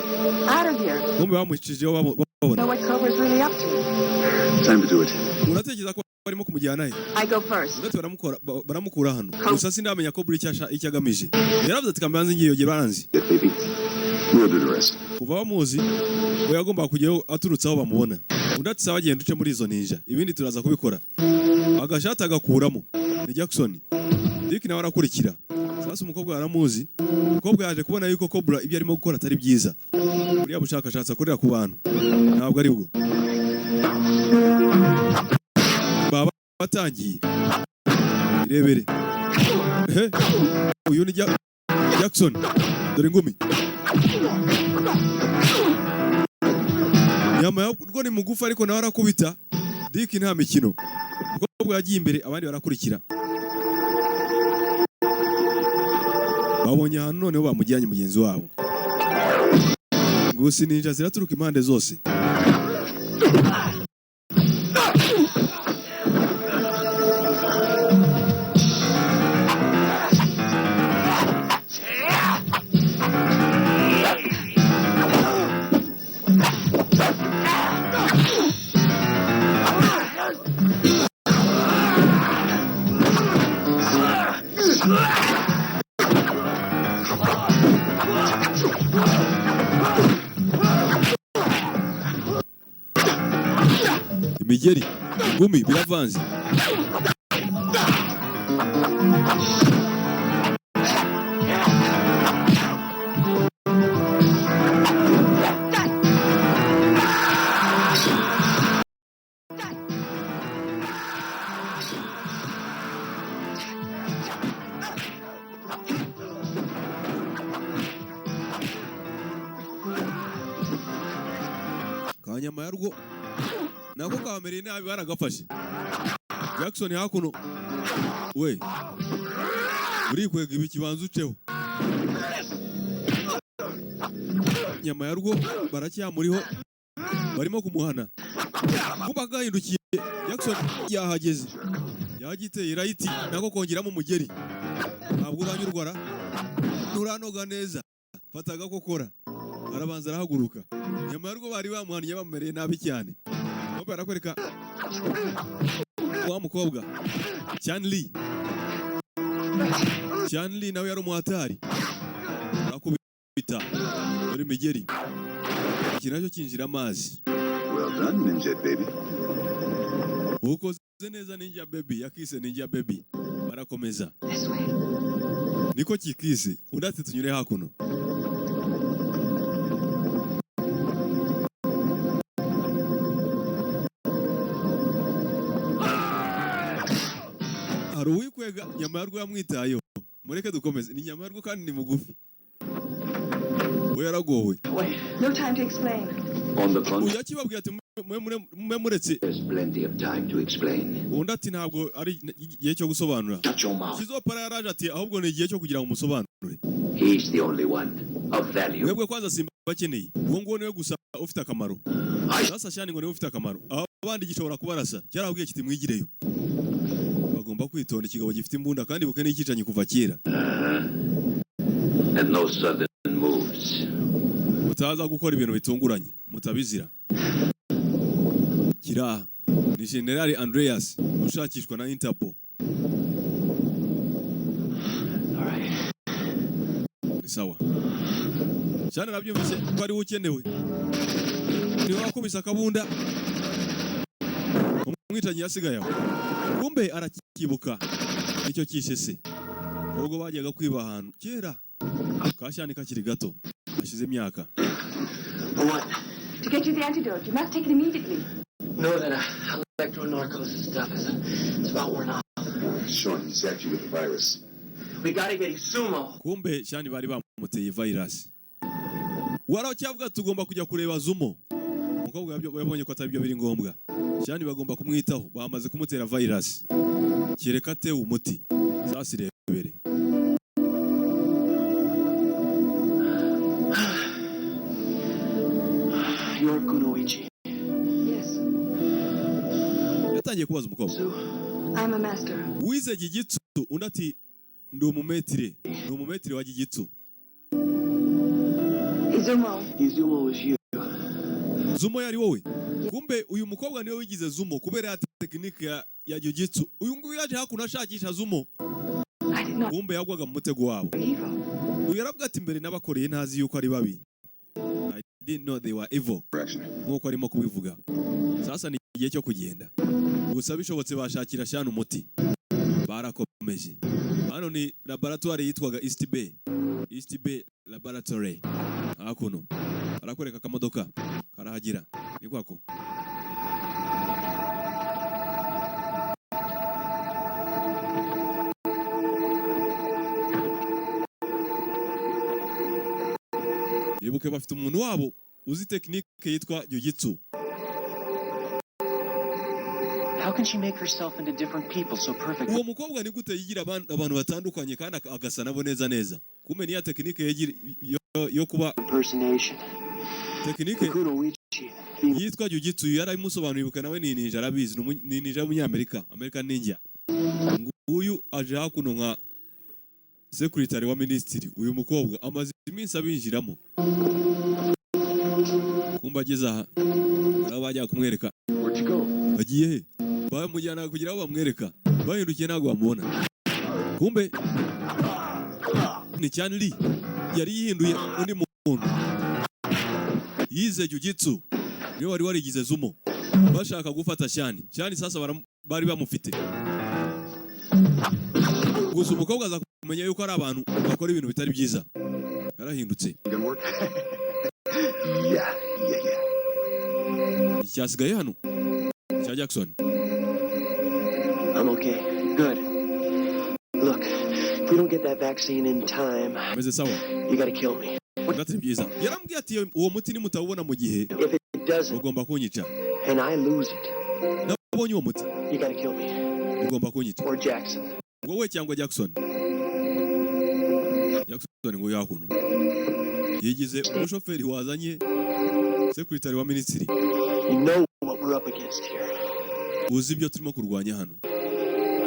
Out of here. Kumbe bamucijeho babona. Know what Cobra's really up to. Time to do it. Uratekereza ko barimo kumujyana he? I go first. Ndetse baramukora baramukura hano, gusa sindamenya ko buri icyo agamije. Yaravuze ati kambanze ngiye baranzi. Yeah, baby. We'll do the rest. Kuva bamuzi ngo yagombaga kujyayo aturutse aho bamubona. Undi ati sawa, genda uce muri izo ninja, ibindi turaza kubikora. Agashati agakuramo ni Jackson. Dick nawe arakurikira. Sasa umukobwa aramuzi. Umukobwa yaje kubona yuko Cobra ibyo arimo gukora atari byiza. Buriya bushakashatsi akorera ku bantu ntabwo ari bwo. Baba batangiye irebere. Ehe, uyu ni Jackson, dore ingumi. Nyama rwo ni mugufi, ariko nawe arakubita. Dick nta mikino. Umukobwa yagiye imbere, abandi barakurikira. Babonye ahantu noneho bamujyanye mugenzi wabo. Gusa ninja ziraturuka impande zose. Imigeri, ingumi biravanze. Kanyama yarwo nako kamereye nabi, baragafashe. Jackson hakuno we urikwega ibi, kibanza uceho. Nyama yarwo baracyamuriho, barimo kumuhana. Kuba gahindukiye, Jackson yahageze, yagiteye right, nako kongeramo umugeri. Ntabwo uranyurwa ra, nturanoga neza, fata agakokora. Arabanza arahaguruka. Nyama yarwo bari bamuhannye, bamumereye nabi cyane. Bo barakwereka wa mukobwa Chan Lee. Chan Lee nawe yari umuhatari, arakubita muri migeri, iki nacyo kinjira amazi. Well done, Ninja Baby. Ukoze neza, Ninja Baby. Yakise Ninja Baby. Barakomeza, niko kikise. Undi ati tunyure hakuno. Hari uwikwega nyama yarwo yamwitayeho. Mureke dukomeze. Ni nyama yarwo kandi ni mugufi, we yaragowe. No time to explain. On the contrary, Uyu akibabwira ati mwe muretse. there's plenty of time to explain. Undi ati ntabwo ari igihe cyo gusobanura. Shut your mouth. Kizopara yaraje ati ahubwo ni igihe cyo kugira ngo musobanure. He's the only one of value. Mwebwe kwanza simba bakeneye, uwo nguwo niwe gusa ufite akamaro. Sasa shani ngo niwe ufite akamaro, aho abandi gishobora kubarasa. Cyarababwiye kiti mwigireyo. Bagomba kwitonda, ikigabo gifite imbunda kandi buke n'icyicanyi kuva kera. And no sudden moves. Mutaza gukora ibintu bitunguranye mutabizira. Kiraha ni Generali Andreas ushakishwa na Interpol. All right. Ni sawa cyane, nabyumvise ko ariwe ukenewe, niwe wakubise akabunda umwicanyi yasigaye aho. Kumbe arakibuka nicyo kishe se ubwo bajyaga kwiba ahantu kera, kashani kakiri gato, hashize imyaka. For what? To get you the antidote, you must take it immediately. No, that electronarcosis stuff is it's about worn off. Sean, he zapped you with the virus. We gotta get Sumo. Kumbe shani bari bamuteye virus. Waracyavuga tugomba kujya kureba Zumo. Umukobwa yabonye ko atari byo biri ngombwa. Shani bagomba kumwitaho, bamaze kumutera virus, kereka atewe umuti. Sasa irebere. You're Kunoichi. Yes, Yatangiye kubaza umukobwa. I'm a master. Wize jujitsu? Undi ati ndi umumetire, ni umumetire wa jujitsu. Izumo. Izumo is you. Zumo yari wowe? Kumbe uyu mukobwa niwe wigize Zumo kubera ya tekinike ya jujitsu. Uyu nguyu yaje hakuno ashakisha Zumo. I did not Kumbe yagwaga mu mutego wabo. evil. Uyu yaravuga ati mbere n'abakoreye ntazi yuko ari babi. I didn't know they were evil. Nk'uko arimo kubivuga. Sasa ni igihe cyo kugenda. Gusa bishobotse bashakira shana umuti. Barakomeje. Hano ni laboratoire yitwaga East Bay. East Bay Laboratory. Hakuno. Barakwereka akamodoka karahagira. Ni kwako. Ibuke bafite umuntu wabo uzi tekinike yitwa jujitsu. How can she make herself into different people so perfectly? Uwo mukobwa ni gute yigira abantu batandukanye kandi agasa nabo neza neza? Kumbe niya tekinike yo kuba Impersonation. tekinike Kunoichi. yitwa jujitsu yarabimusobanuriye. Ibuka nawe ni ninja, arabizi, ni ninja w'umunyamerika, American ninja. Nguyu aje hakuno nka secretary wa minisitiri. Uyu mukobwa amaze iminsi abinjiramo. Kumbe ageze aha nabo bajya kumwereka. Where'd you go? Bagiye he? Bamujyana kugira aho bamwereka, bahindukiye ntabwo bamubona. Kumbe ni Chan Lee yari yihinduye undi muntu, yize jujitsu, niwe wari warigize Zumo. Bashaka gufata Shani. Shani sasa bari bamufite. Gusa umukobwa aza kumenya yuko ari abantu bakora ibintu bitari byiza. Yarahindutse. Good work. Yeah. Icyasigaye hano cya Jackson. I'm okay. Good. Look, if we don't get that vaccine in time, Ameze sawa. you gotta kill me. Ndatari byiza. Yarambwiye ati uwo muti nimutawubona mu gihe, If it doesn't, ugomba kunyica. and I lose it, Nabonye uwo muti, you gotta kill me. ugomba kunyica. Or Jackson. Wowe cyangwa Jackson. Jackson ngo yakuno yigize umushoferi wazanye secretary wa minisitiri. You know what we're up against here. Uzi ibyo turimo kurwanya hano.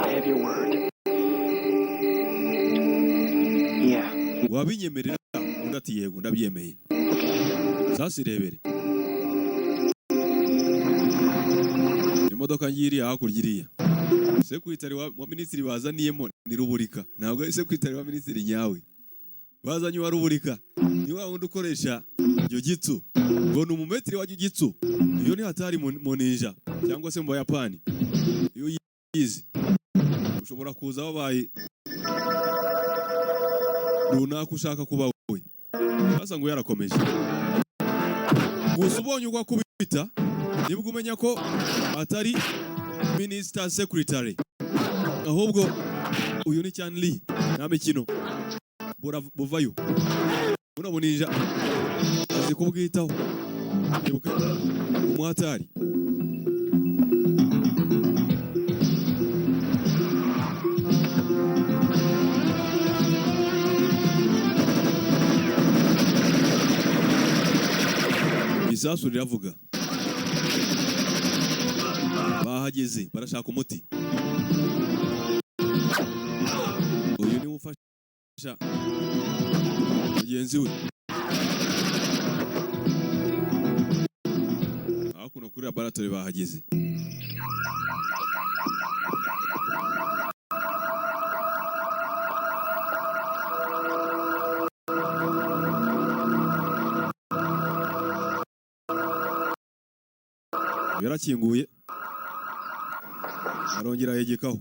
I have your word. Yeah. Wabinyemerera? Undi ati yego, ndabyemeye. Sasa irebere imodoka ngiriya hakurya iriya. Secretary wa minisitiri bazaniyemo ni Ruburika, ntabwo ari secretary wa minisitiri nyawe. Bazanye uwa Ruburika, ni wa wundi ukoresha jujitsu, ngo ni umumetiri wa jujitsu. Iyo ni hatari mu ninja cyangwa se mu Bayapani. Iyo uyizi ushobora kuza wabaye runaka ushaka kuba we. Sasa ngo yarakomeje. Gusa ubonye uko akubita, nibwo umenya ko atari minister secretary, ahubwo uyu ni Chan Lee. Nta mikino. Buvayo buno buninja azi kubwitaho. Ibuka umuhatari. Isasu riravuga. Bahageze barashaka umuti. Uyu niwe ufasha mugenzi we. Hakuno kuri laboratoire bahageze. Yarakinguye arongera yegekaho.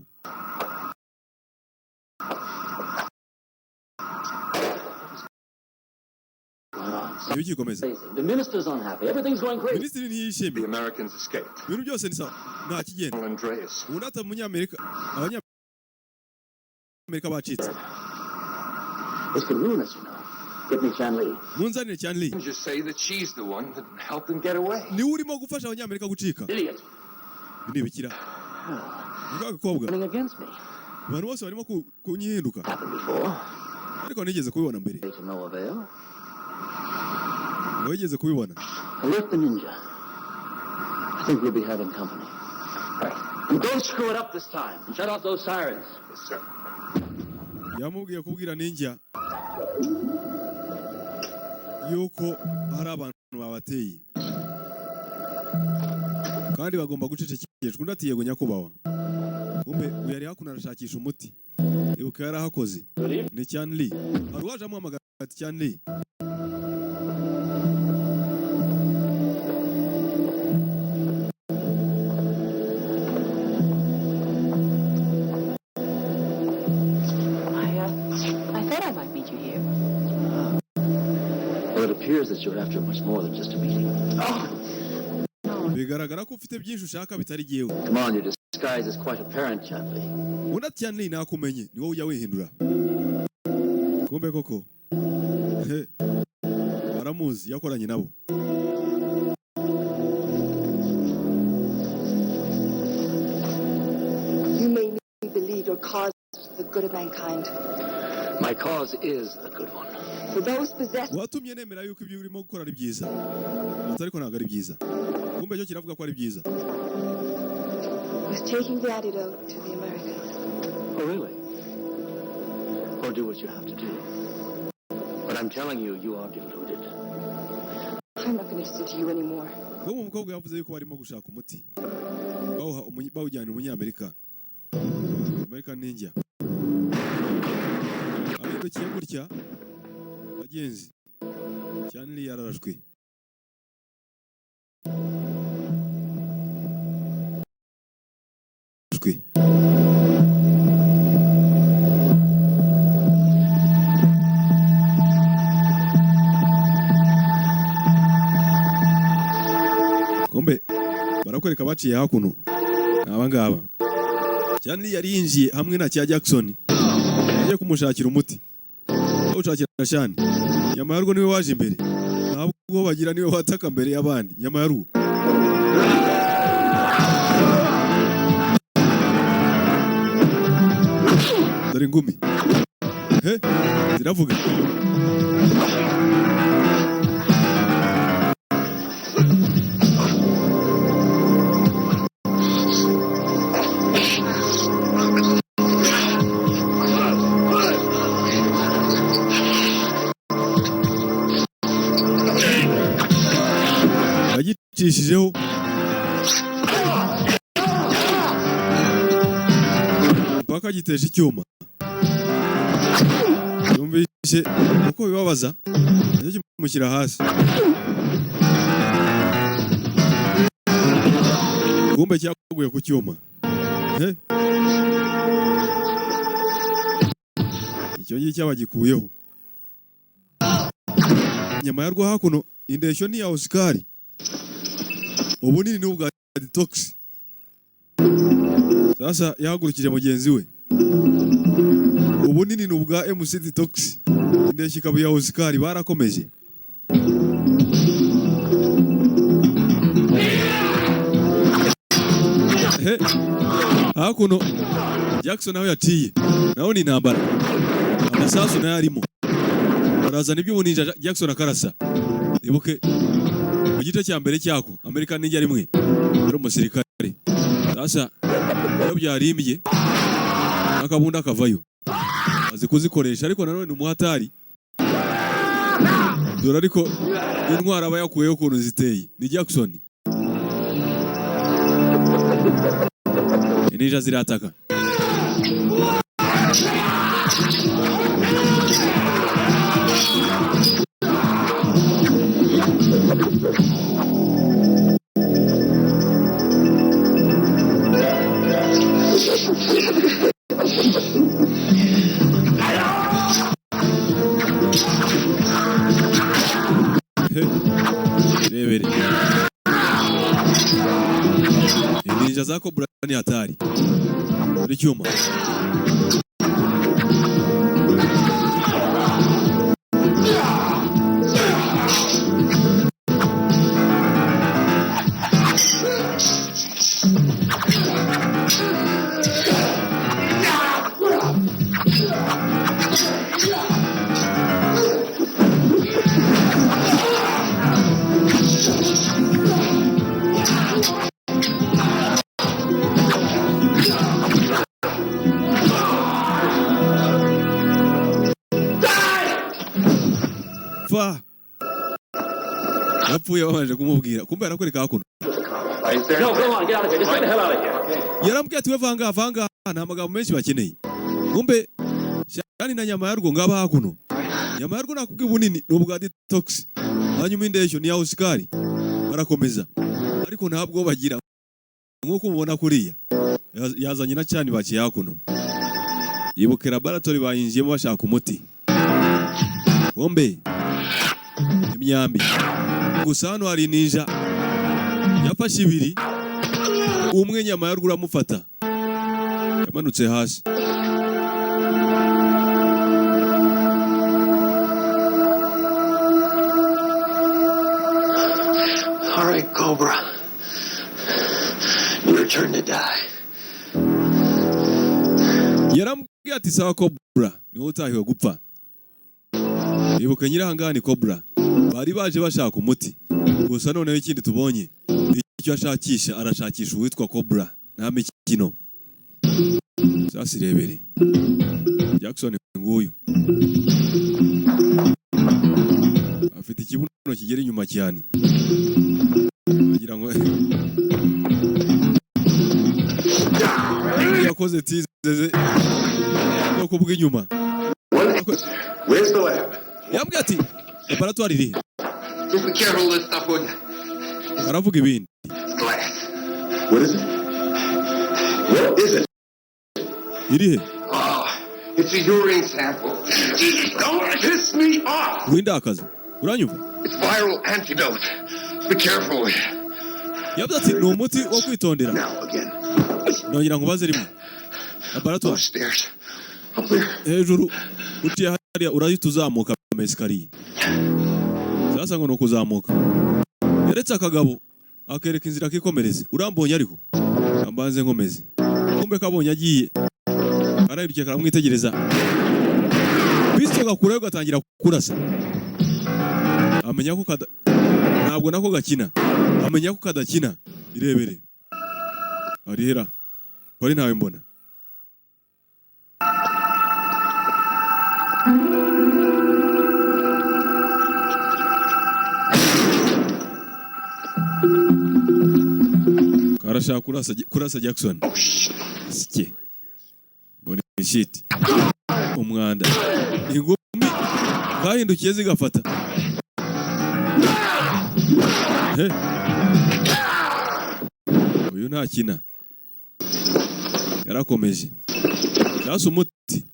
Ibigikomeza. The minister's unhappy. Everything's going crazy. Minisitiri ntiyishimiye. The Americans escaped. Ibintu byose ni sawa, nta kigenda. Andreas. Undi ati umunyamerika, abanyamerika bacitse. This could ruin us. Get me Chan Lee. Munzanire Chan Lee. Just say that she's the one that helped them get away. Niwe urimo gufasha abanyamerika gucika. Idiot. Ibi ni ibikira. Ni ka gakobwa. Running against me. Abantu bose barimo kunyihinduka. Happened before. Ariko nigeze kubibona mbere. To no avail. Ngo wigeze kubibona. Alert the ninja. I think we'll be having company. And don't screw it up this time. And shut off those sirens. Yes, sir. Yamubwiye kubwira ninja yuko hari abantu babateye kandi bagomba gucecekeshwa. Undi ati yego nyakubahwa. Kumbe uyu yari hakuno arashakisha umuti. Ibuka yarahakoze. Ni Chan Lee. Hari uwaje amuhamagara ati Chan Lee. I thought I might meet you here. Well, it appears that you're after much more than just a meeting. Bigaragara ko ufite byinshi ushaka bitari jyewe. Come on, your disguise is quite apparent, Chan Lee. Undi ati Chan Lee nakumenye, ni wowe ujya wihindura. Kumbe koko he, baramuzi, yakoranye nabo. You made me believe your cause is for the good of mankind. My cause is a good one. For those possessed Watumye nemera yuko ibyo urimo gukora ari byiza. Ati ariko ntabwo ari byiza. Kumbe cyo kiravuga ko ari byiza. was taking the antidote to the Americans. Oh, really? Well, do what you have to do. But I'm telling you, you are deluded. I'm not interested to you anymore. Kuba umukobwa yavuze yuko barimo gushaka umuti bawuha bawujyana umunyamerika, American ninja ahindukiye gutya. Bagenzi, Chan Lee yararashwe. Natwe kumbe barakwereka baciye hakuno, ni abangaba cyane. Yari yinjiye hamwe na cya Jackson, agiye kumushakira umuti, awushakira Shani. Nyama niwe waje imbere, ntabwo bagira niwe wataka mbere y'abandi. Nyama ya rugo dore ingumi he ziravuga. Yagicishijeho mpaka giteje icyuma. Yumvise uko bibabaza, nacyo kimushyira hasi. Kumbe cyaguye ku cyuma. He, icyo ngicyo bagikuyeho. Nyama yarwo hakuno, indeshyo ni ya Oscar, ubunini ni ubwa Detox. Sasa yahagurukije mugenzi we. Ubunini ni ubwa MC Detox, indeshyo ikaba iya Oscar. Barakomeje. He, hakuno Jackson nawe yaciye, naho ni intambara, amasasu nayo arimo barazana iby'ubuninja. Jackson akarasa. Ibuke mu gice cya mbere cyako American Ninja rimwe yari umusirikare. Sasa iyo byarimbye akabunda akavayo, azi kuzikoresha, ariko nanone ni umuhatari. Dore ariko intwara aba yakuyeho ukuntu ziteye. Ni Jackson, ninja zirataka. He, rebere ninja za Cobra ni hatari. Dore icyuma. Fa yapfuye babanje kumubwira. Kumbe arakwereka hakuno. No, go on, get out of here. Just get the hell out of here. Yarambwiye ati: "We vanga vanga, nta magambo menshi bakeneye." Kumbe Shani na nyama yarwo ngaba hakuno. Nyama yarwo nakubwiye ubunini ni ubwa Detox, hanyuma indeshyo ni ya Oscar. Barakomeza, ariko ntabwo bagira nk'uko mubona kuriya. Yazanye na cyane bakiye hakuno. Yibuke laboratory bayinjiyemo bashaka umuti. Bombe imyambi gusa. Hano hari ninja yafashe ibiri, umwe nyama yarwo uramufata, yamanutse hasi. All right, Cobra. Your turn to die. Yarambwiye ati: "Sawa Cobra, niwe utahiwe gupfa." Ibuka nyirahangaha ni Cobra, bari baje bashaka umuti gusa. Noneho ikindi tubonye icyo ashakisha, arashakisha uwitwa Cobra, nta mikino. Sasa irebere Jackson nguyu afite ikibuno kigera inyuma cyane, agira ngo yakoze tizeze ubwoko bw'inyuma. Where's the lab? Yambwiye ati: "Laboratoire iri he?" Just be careful of this stuff, will you? Aravuga ibindi. It's glass. What is it? What is it? Iri he? Ah, it's a urine sample. Jesus, don't piss me off. Windakaza, uranyumva? It's viral antidote. Be careful. Yavuze ati ni umuti wo kwitondera. Now again. Nongera nkubaze rimwe. Laboratoire. Stairs. Up there. Hejuru uciye hariya, urahita uzamuka ama escalier. Sasa ngo ni ukuzamuka. Yaretse akagabo akereka inzira akikomereze. Urambonye, ariko ambanze nkomeze. Kumbe kabonye agiye, arayirukiye, karamwitegereza. Pisto gakurayo, gatangira kurasa. Amenya ko kada ntabwo nako gakina, amenya ko kadakina. Irebere arihera bari ntawe mbona. Karashaka kurasa Jackson. Sike mbona shit, umwanda, ingumi kahindukiye zigafata. He, uyu ntakina, yarakomeje. Sasa umuti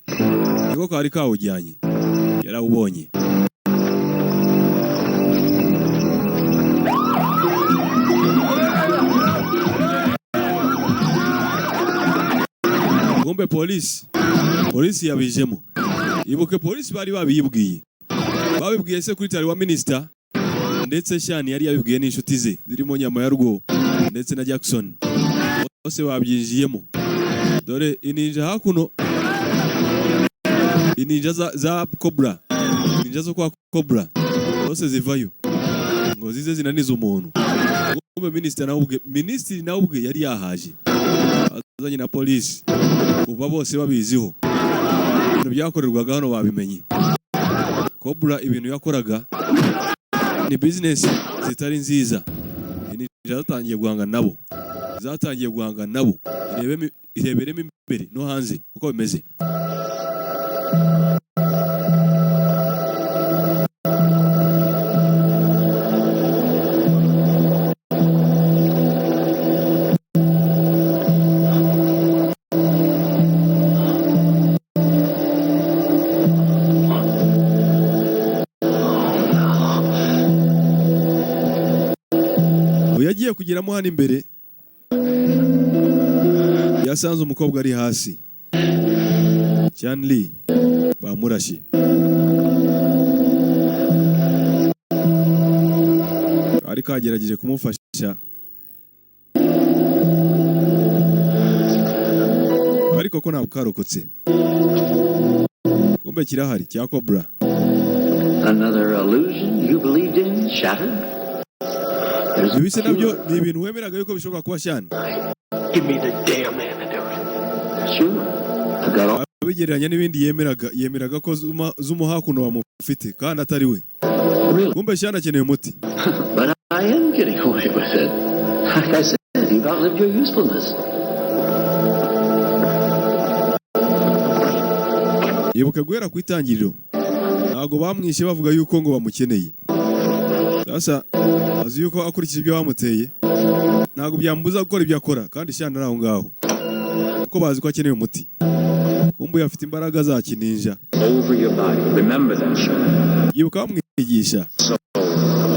niko kari kawujyanye, yarawubonye. Ngombe polisi yabijemo. Ibuke polisi bari babiyibwiye, babibwiye secretary wa minister, ndetse Shani yari yabibwiye n'inshuti ze zirimo Nyama ya Rwo ndetse na Jackson, bose babyinjiyemo. Dore ininja hakuno, ininja za Cobra, ninja zo kwa Cobra zose zivayo ngo zize zinaniza umuntu. Kumbe minister nawe ubwe, minisitiri nawe ubwe yari yahaje azanye na polisi. Kuva bose babiziho ibintu byakorerwaga hano, babimenye. Cobra ibintu yakoraga ni business zitari nziza. Ininja zatangiye guhangana nabo, zatangiye guhangana nabo. Ireberemo imbere no hanze uko bimeze. Uyu yagiye kugeramo hano imbere, yasanze umukobwa ari hasi. Chan Lee bamurashe. Ariko agerageje kumufasha, ariko ko ntabwo karokotse. Kumbe kirahari cya Cobra. Another illusion you believed in shattered? There's Ibi se nabyo ni ibintu wemeraga yuko bishobora kuba shyana? Give me the damn antidote. Sure. I've got all Abigereranya n'ibindi yemeraga, yemeraga ko Zuma, Zuma hakuno bamufite kandi atari we. Really? Kumbe shyana akeneye umuti. But I am getting away with it. Like I said, you've outlived your usefulness. Ibuka guhera ku itangiriro, ntabwo bamwishe bavuga yuko ngo bamukeneye. Sasa azi yuko akurikije ibyo bamuteye ntabwo byambuza gukora ibyo akora, kandi shyana ari aho ngaho kuko bazi ko akeneye umuti. Kumbe afite imbaraga za kininja. Over your body. Remember that, Sean. Yibuka bamwigisha Soul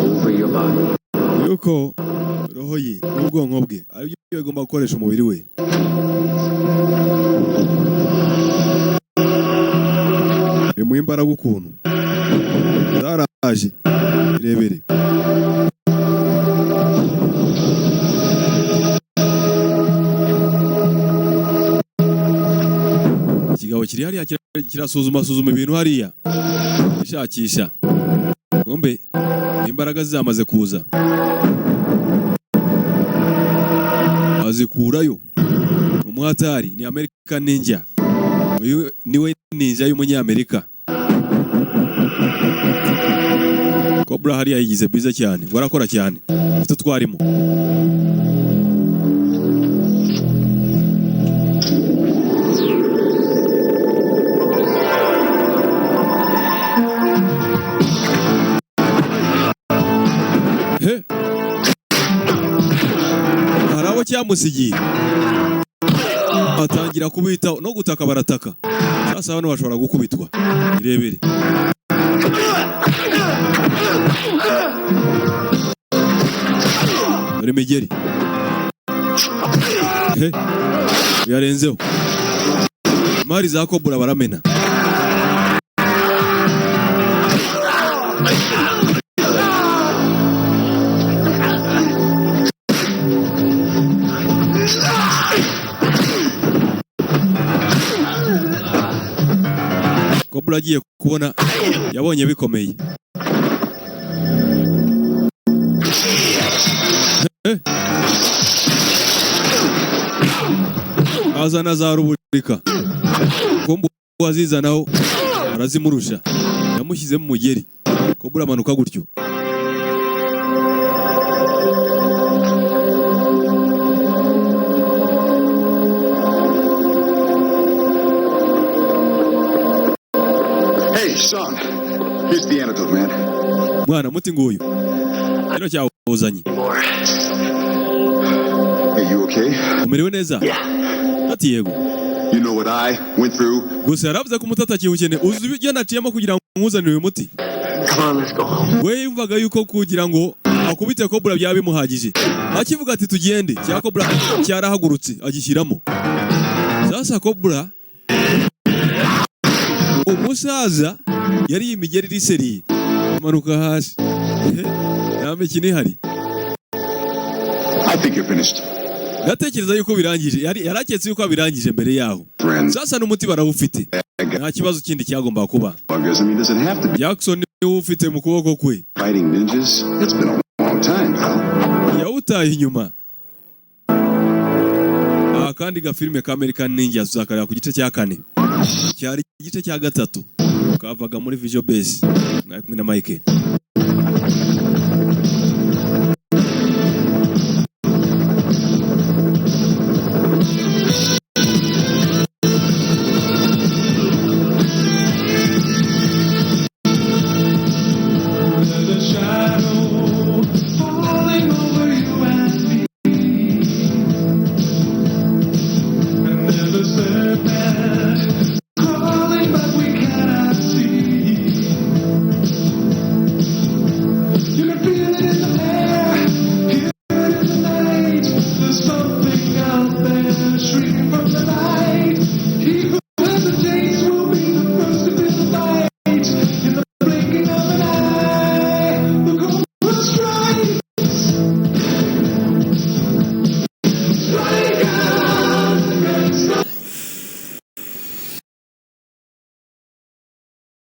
over your body. yuko roho ye n'ubwonko bwe aribyo bigomba gukoresha umubiri we. Bimuha imbaraga ukuntu zaraje. Irebere. Ikigabo kiri hariya kirasuzuma suzuma ibintu hariya, ishakisha. Kumbe imbaraga zamaze kuza, azikurayo. Umuhatari ni American Ninja. Uyu niwe ninja y'umunyamerika. Cobra hariya yigize biza cyane, warakora cyane, ufite twarimo. He, hari abo cyamusigiye. Atangira kubitaho no gutaka barataka. Sasa bano bashobora gukubitwa, irebere. Dore imigeri. He, yarenzeho imari za Kobura baramena. Kobura agiye kubona yabonye bikomeye. Eh. Azana za ruburika, kombo azizanaho arazimurusha, yamushyize mu mugeri. Kobura amanuka gutyo. Hey, Sean. Here's the antidote, man. Mwana, muti nguyu kino cyawuzanye. Hey, you okay? Umerewe neza? Ati yego. You know what I went through? Gusa yaravuze ko umuti atakiwukeneye. Uzi ibyo naciyemo kugira ngo nkuzanire uyu muti? Come on, let's go home. We yumvaga yuko kugira ngo akubite Kobura byaba bimuhagije. Akivuga ati tugende, cya Kobura cyarahagurutse agishyiramo. Sasa Kobura, umusaza yari imigeri iri seriye, amanuka hasi, nta mikino ihari. I think you're finished. Ndatekereza yuko birangije. Yari yaraketse yuko abirangije mbere yaho. Friends. Sasa n'umuti barawufite, nta kibazo kindi cyagombaga kuba. Buggers, I mean, does it have to be Jackson niwe ufite mu kuboko kwe. fighting ninjas? It's been a long time, pal. Yawutaye inyuma. Aha kandi gafilime ka American Ninja tuzakareba ku gice cya kane, cyari igice cya gatatu kavaga muri Visual Base. Mwari kumwe na Mike.